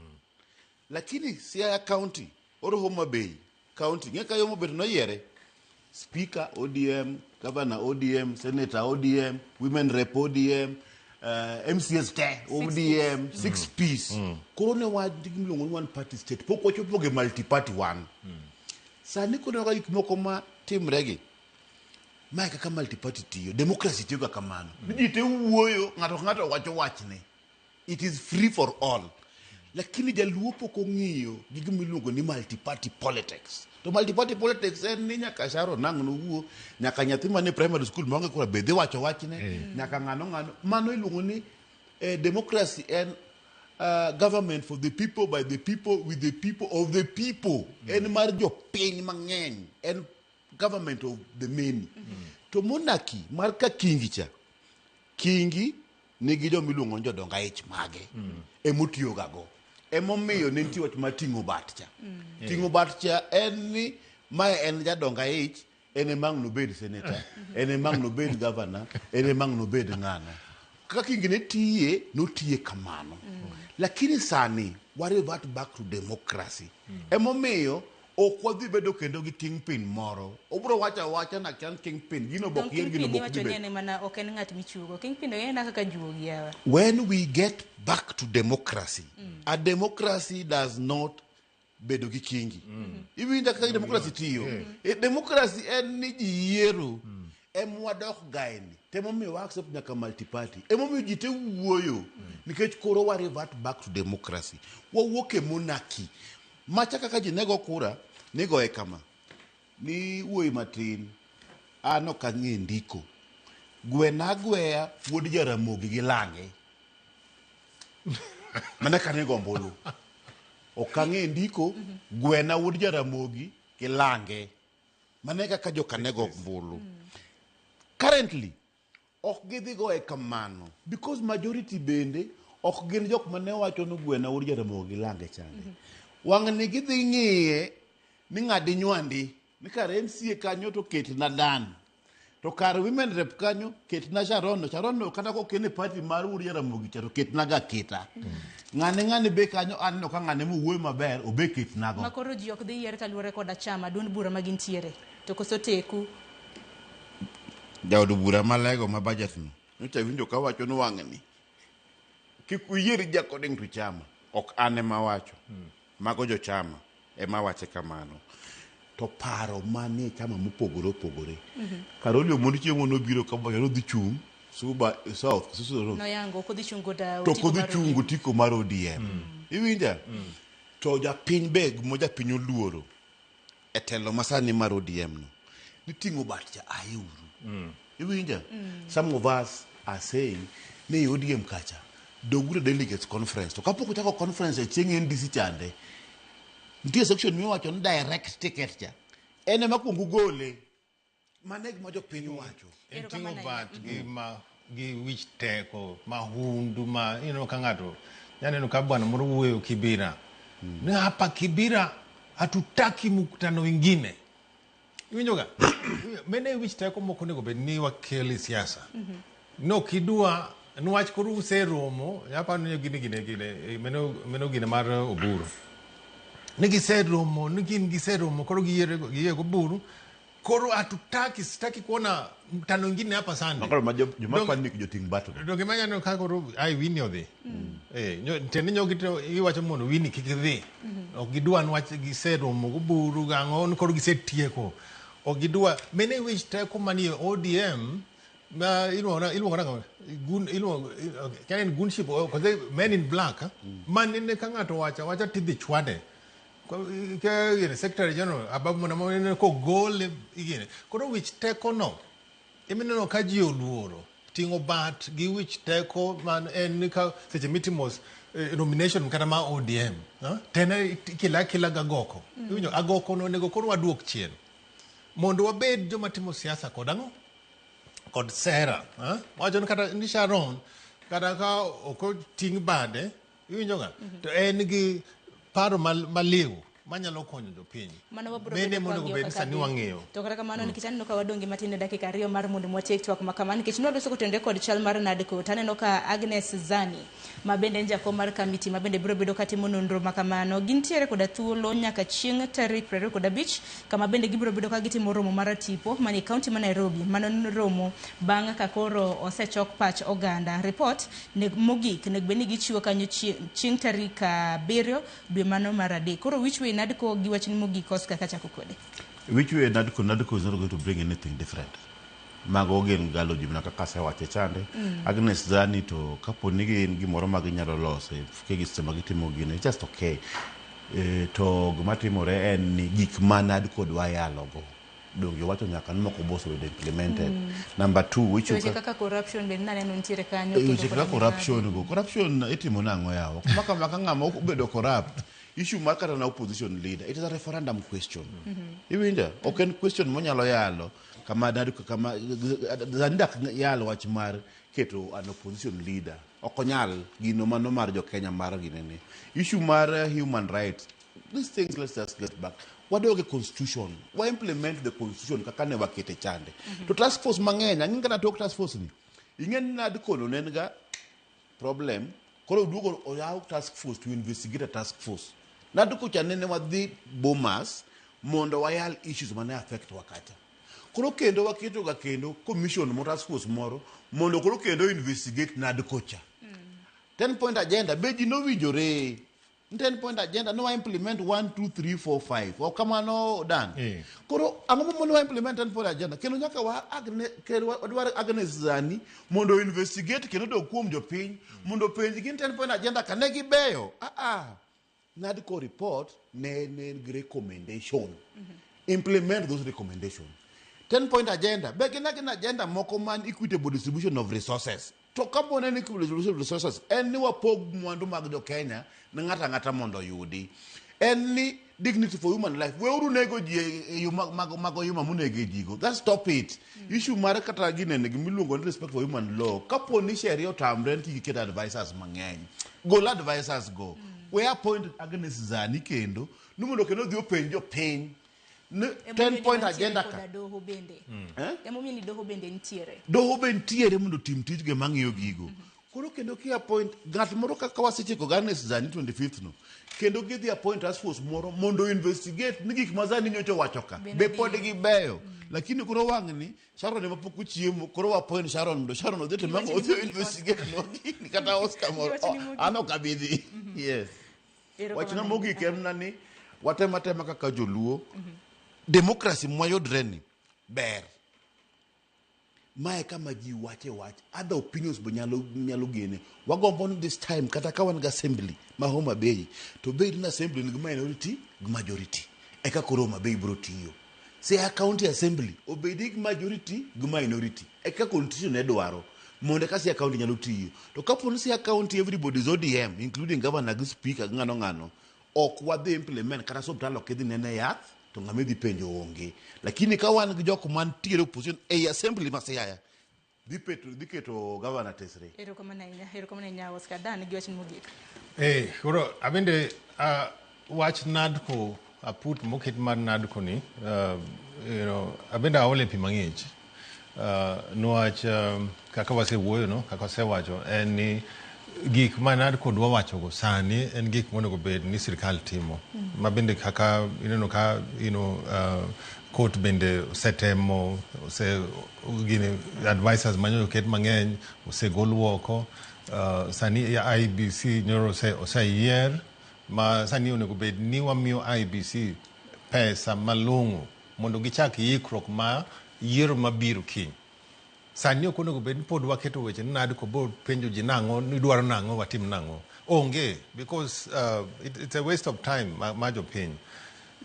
Lakini Siaya County or Homa Bay County, ng'e ka Homa Bay to noyiere Speaker ODM, Governor ODM, Senator ODM, Women Rep ODM, MCS te ODM, six piece. Koro ne wan gi gimiluongo ni one party state, pok wachopo ge multi party wan. Sani koro ka gik moko ma timre gi, mae kaka multi party tiyo, democracy tiyo ga kamano. Ni ji te wuoyo, ng'ato ka ng'ato wacho wachne. It is free for all. Lakini jaluo pok ong'iyo gi gima iluongo ni multi-party politics. To multi-party politics en ni nyaka Sharon nang' nowuo, nyaka nyathi mane primary school maonge kura be dhi wacho wachne, nyaka ng'ano ng'ano. Mano iluongo ni democracy en government for the people, by the people, with the people, of the people. En mar jopiny mang'eny. En government of the many. To monarchy mar ka kingi cha, kingi nigi joma iluongo ni jodong aich mage emotiyogago. Emomiyo ne nitie wach mar ting'o bat cha. Ting'o bat cha en ni mae en jadong aich, en ema ang' nobed senator, en ema ang' nobed governor, en ema ang' nobed ng'ano. Kaka kingi ne tiye, notiye kamano. Lakini sani wa revert back to democracy. Emomiyo ok wadhi bedo kendo gi kingpin moro. Obro wacho awacha na kian kingpin, gino bok Dong yier, gino kingpin bok iwacho dhi ni bedo. en mana ok en ng'at michugo. Kingpin en kaka juogi yawa. When we get back to democracy, a democracy does not bedo gi kingi. Iwinjo kaka democracy tiyo. Democracy en ni ji yiero. Emwadok gaeni. Temomiyo wa accept nyaka multi-party. Emomiyo ji te wuoyo. Nikech koro wa revert back to democracy. Wawuok e monarchy. Macha kaka ji nego kura, nigoye kama. Ni wuoyi matin, an ok ang'e ndiko. Gwena agweya wuod Jaramogi gi lange. Mana ka nego ombulu. Ok ang'e ndiko, gwena wuod Jaramogi gi lange. Mano e kaka joka nego ombulu. Currently, ok gidhi goye kamano because majority bende ok gin jok mane wacho ni gwena wuod Jaramogi gi lange chande. Wang'ni gidhi ng'iye ni ng'adi nywandi ni kar MCA kanyo to ketna Dan. To kar women rep kanyo ketna Sharon. Sharon no kata kok en e party mar wuod Jaramogi cha to ketna ga keta. Ng'ane ng'ane be kanyo aneno ka ng'ane mowuoyo maber obe ketna go. Ma koro ji ok dhi yier kaluwore koda chama duond bura ma gintiere. To koso teku. Jaod bura malego ma budget no nyocha winjo ka wacho ni wang'ni kik uyier ji according to chama. Ok an ema wacho. Mago jochama ema wache kamano. To paro manie chama mopogore opogore. Karoli Omondi chieng' moro nobiro ka wacho ni odhi chung' Suba South, Suba North. Noyango ok odhi chung' koda To otiko ok odhi mar chung' ODM. otiko mar ODM. Iwinja? To japiny be gima japiny oluoro e telo masani mar ODM no. Ni ting'o bat cha aye uru. Iwinja? Some of us are saying ni ODM kacha doguru delegates conference. To kapok ochako conference e chieng' NDC chande, nitie section miwacho ni direct ticket cha. En ema kuong ugole. Mano e gima jopiny wacho. En ting'o Erokamano bat gi ma gi wich teko mahundu ma ineno ka ng'ato nyaneno ka bwana moro wuoyo Kibira ni hapa Kibira hatutaki mkutano wingine iwinjoga mene wich teko moko onego bed ni wakelo e siasa no kidwa niwach koro useromo aparo ni gine gine gine meno meno gine mar Oburu ni giseromo ni gin giseromo koro giyiere giyie Oburu koro hatutaki sitaki kuona mkutano wingine hapa Sunday Makoro ma joma Dong- panic joting' bat go. Donge manya ka koro ai Winnie odhi. Eh, tiende nyo gito iwacho mondo Winnie kik dhi. Ok gidwa niwach giseromo goburu gang'o ni koro gisetieko. Ok gidwa mene wich teko manie ODM ma iluongo na iluongo nang'o gun iluongo okay, en gunship kose men in black manene ka ng'ato wacho awacha tidhi chwade. Ke gine secretary general ababu mana manene kogole igine. Koro wich teko no imineno ka ji oluoro ting'o bat gi wich teko man en ni ka seche mitimo nomination kata ma ODM tene ikele akela gi agoko. Iwinjo agoko no onego koro waduok chien. Mondo wabed joma timo siasa kod ang'o? Kod sera. Wacho ni kata ni Sharon, kata ka ok oting' bade, iwinjo ga? To en gi paro maliw manyalo konyo jopiny. Mano wabiro Bende bedo monego kwang'iyo bed kaka sani dhi. Wang'iyo. To kata kamano, nikech aneno ka wadong' gi matin e dakika 2 mar mondo watiek twak ma kama, nikech nwaloso kotenore kod chal mar NADCO, to aneno ka Agnes Zani, ma bende en jakom mar kamiti ma bende biro bedo katimo nonro ma kamano, gintiere koda thuolo nyaka chieng' tarik 25, kama bende gibiro bedo ka gitimo romo mar tipo manie kaunti ma Nairobi. Mano en romo bang' ka koro osechok pach oganda. Report mogik nego bed ni gichiwo kanyo chieng' tarik 7 dwe mano mar 3. Koro which way NADCO gi wachni mogik, Oscar, kachako kode? Which way NADCO? NADCO is not going to bring anything different. Mago gin galo ji mana kaka asewache chande. Agnes Zani to kapo ni gin gimoro ma ginyalo loso e fuke seche ma gitimo gino, it's just okay. To gima timore en ni gik ma NADCO dwa yalogo donge wacho nyaka ni moko bosebedo implemented. Number two, weche kaka corruption bende naneno nitiere kanyo. Weche kaka corruption go, corruption itimo nang'o yawa? Maka maka ng'ama ok obedo corrupt, issue mar kata na opposition leader, it is a referendum question. Iwinjo? Ok en question monyalo yalo kama NADCO, kama Zani dak yalo wach mar keto an opposition leader. Ok onyal gino mano mar jo Kenya mar ginene. Issue mar human rights, these things, let's just get back. Wadog e constitution, wa implement the constitution kaka ne wakete chande. To task force mang'eny, ang'e kata tok task force ni. Ing'e ni NADCO no ne en ga problem, koro duogo oyaw task force to investigate a task force. NADCO cha nene wadhi Bomas mondo wayal issues mane affect wa kacha. Koro kendo waketo ga kendo commission mo, task force moro mondo koro kendo investigate NADCO cha. 10 point agenda be ji nowinjore. 10 point agenda no implement 1 2 3 4 5, ok kamano dan? Koro ang'o momono wa implement 10 point agenda kendo nyaka wa Agne, kendo wadwar Agnes Zani mondo investigate kendo dog kuom jopiny mondo openj gin 10 point agenda ka ne gibeyo. Ah ah, NADCO report ne en gi recommendation, implement those recommendation. 10 point agenda be gin agenda moko man equitable distribution of resources. To kapo ne en equitable distribution of resources, en ni wapog mwandu mag jo Kenya ne ng'ato ang'ata mondo oyudi. En ni dignity for human life, weuru nego ji e yo mag oyuma monego ji go. That's stop it. Issue mar kata ginene gimiluongo ni respect for human law, kapo ni sheria otamre ni giket advisors mang'eny, gol advisors go. We appoint Agnes Zani kendo ni mondo kendo odhi openj jopiny ni 10 point agenda ka. Doho bende. Eh? Emomiyo ni doho bende nitiere. Doho be nitiere mondo otim tijge mang'iyo gigo. Koro kendo ki appoint ng'at moro kaka wasechiko Agnes Zani 25th no, kendo gidhi appoint task force moro mondo investigate ni gik ma Zani nyocha owacho ka Be be nodhi- pod gibeyo. Lakini koro wang'ni Sharon ema pok ochiemo, koro wa appoint Sharon mondo Sharon odhi otim ang'o? Odhi investigate no gini kata Oscar moro. Giwacho ni mogik. An ok abi dhi. Yes. Erokamano Wachna ahinya. mogik en na ni watem atema kaka joluo, democracy mwayudre ni ber. Mae kama ji wache wach, other opinions be nyalo gene. Wagombo ni this time kata ka wan gi assembly ma Homa Bay, to bed ni assembly nigi minority gi majority, eka koro Homa Bay biro tiyo. Siaya County Assembly obedi gi majority gi minority, eka constitution ne dwaro mondo eka Siaya County nyalo tiyo. To kapo ni Siaya County everybody is ODM, including governor gi speaker gi ng'ano ng'ano, ok wadhi implement kata osiptal, ok idhi nene yath to ng'ama idhi penjo onge. Lakini ka wan gi jok mantiere opposition ei assembly ma Siaya, dhi keto governor tesre. Erokamano ahinya, erokamano ahinya, Oscar. Dan gi wachni mogik. Koro abende wach NADCO aput moket mar NADCO ni abende aole pi mang'ich niwach kaka wasewuoyo no, kaka wasewacho en ni gik ma NADCO dwa wachogo sani en gik monego bed ni sirikal timo ma bende kaka ineno ka court bende osetemo ose gini advisors manyo oket mang'eny osegol oko. Sani IEBC nyoro oseyier ma sani onego bed ni wamiyo IEBC pesa malong'o mondo gichak ikruok ma yiero mabiro kiny. Sani ok onego bed ni pod waketo weche ni NADCO bo penjo ji nang'o ni dwaro nang'o watim nang'o. Onge, because it's a waste of time ma jopiny.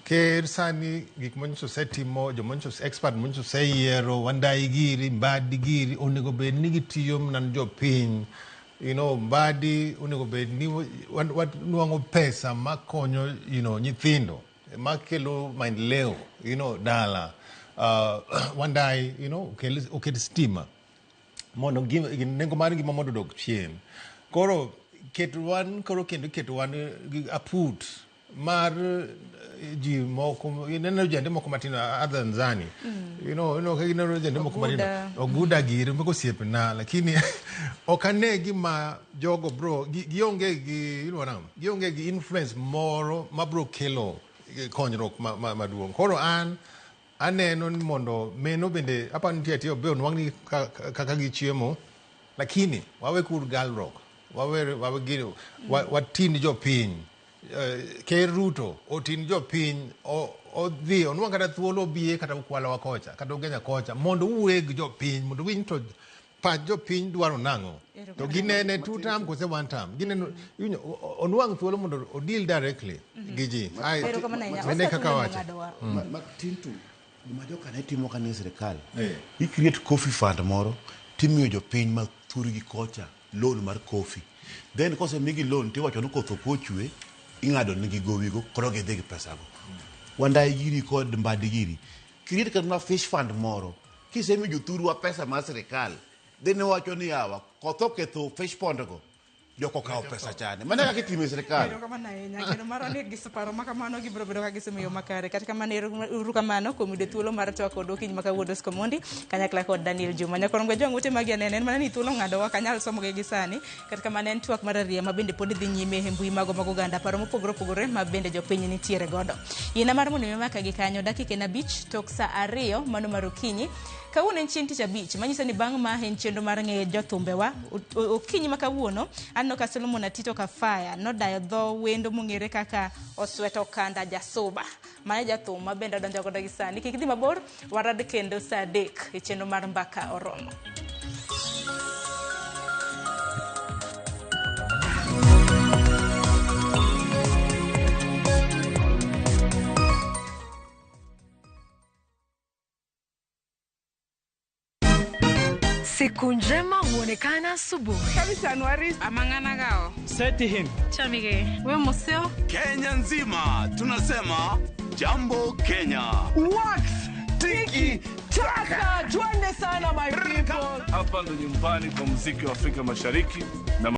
Ker sani gik manyiso osetimo, jomanyiso expert manyiso oseyiero, Wandayi giri, Mbadi giri, onego bed ni gitiyo mana ne jopiny. Mbadi onego bed ni wanuang'o pesa makonyo nyithindo, makelo maendeleo dala. Wandayi, you know, okel stima mondo nengo mar ngima mondo odok chien. Koro ket wan koro kendo keto wan gi aput mar ji moko, ineno ojende moko matindo other than Zani, you know ka gineno ojende moko matindo. Oguda. Oguda giri moko osiepna, lakini ok ane gima jogo bro gionge gi iluongo nang'o, gionge gi influence moro mabro kelo konyruok maduong'. Koro an aneno ni mondo meno bende apa nitie atiyo be onwang' ni kaka gichiemo, lakini wawe kur galruok, wawe gino, watin jopiny. Ker Ruto otin jopiny, odhi onwang' kata thuolo obie kata Ukwalawa kocha kata Ugenya kocha mondo owuoye gi jopiny mondo winj to pach jopiny dwaro nang'o, to ginene two term kose one term, gineno iwinjo, onwang' thuolo mondo o deal directly gi ji. Ai, Erokamano ahinya. mane Oscar kaka Thuolo wacho. ng'adowa. Matin to gima joka ne timo kane sirikal, i create coffee fund moro timiyo jopiny ma thurgi kocha loan mar coffee, then kosemigi loan tiwacho ni koth ok ochwe, ing'ado nigi gowigo, koro gidhi gi pesago. Wandayi giri kod Mbadi giri create kata mana fish fund moro, kisemiyo jothurwa pesa mar sirikal, then iwacho ni yawa, koth oketho fish pond go, joko okawo pesa chande. Mano e kaka itimo e sirikal. Erokamano ahinya. Kendo marwa ni gi paro ma kamano gibiro bedo ka gisemiyo makare. Kata kamano, ero kamano kuom yudo thuolo mar twak kod okinyi ma kawuono, Oscar Omondi kanyakla kod Daniel Juma. Nyakorongo jwang' ute magi anene en mana ni thuolo ng'adowa ok anyal somogi gi sani. Kata kamano, en twak mar ariya ma bende pod dhi nyime e mbui mago mag oganda, paro mopogore opogore ma bende jopiny nitiere godo. Yiena mar mondo mi maka gi kanyo dakika en 5 tok sa 2 mano mar okinyi. Kawuono en chieng' tich abich, manyiso ni bang' ma en chenro mar ng'eyo jothumbewa. Okinyi ma kawuono aneno ka Solomon Atito Kafaya nodayo dho wendo mong'ere kaka Osweto Kanda Jasuba. Mano e jathum ma bende odonjo godo gi sani. Kik idhi mabor, warad kendo sa 3 e chenro mar Mbaka Oromo. Siku njema huonekana asubuhi. Chamige, we museo. Kenya nzima tunasema jambo Kenya. Wax tiki taka, twende sana my people. Hapa ndo nyumbani kwa muziki wa Afrika Mashariki na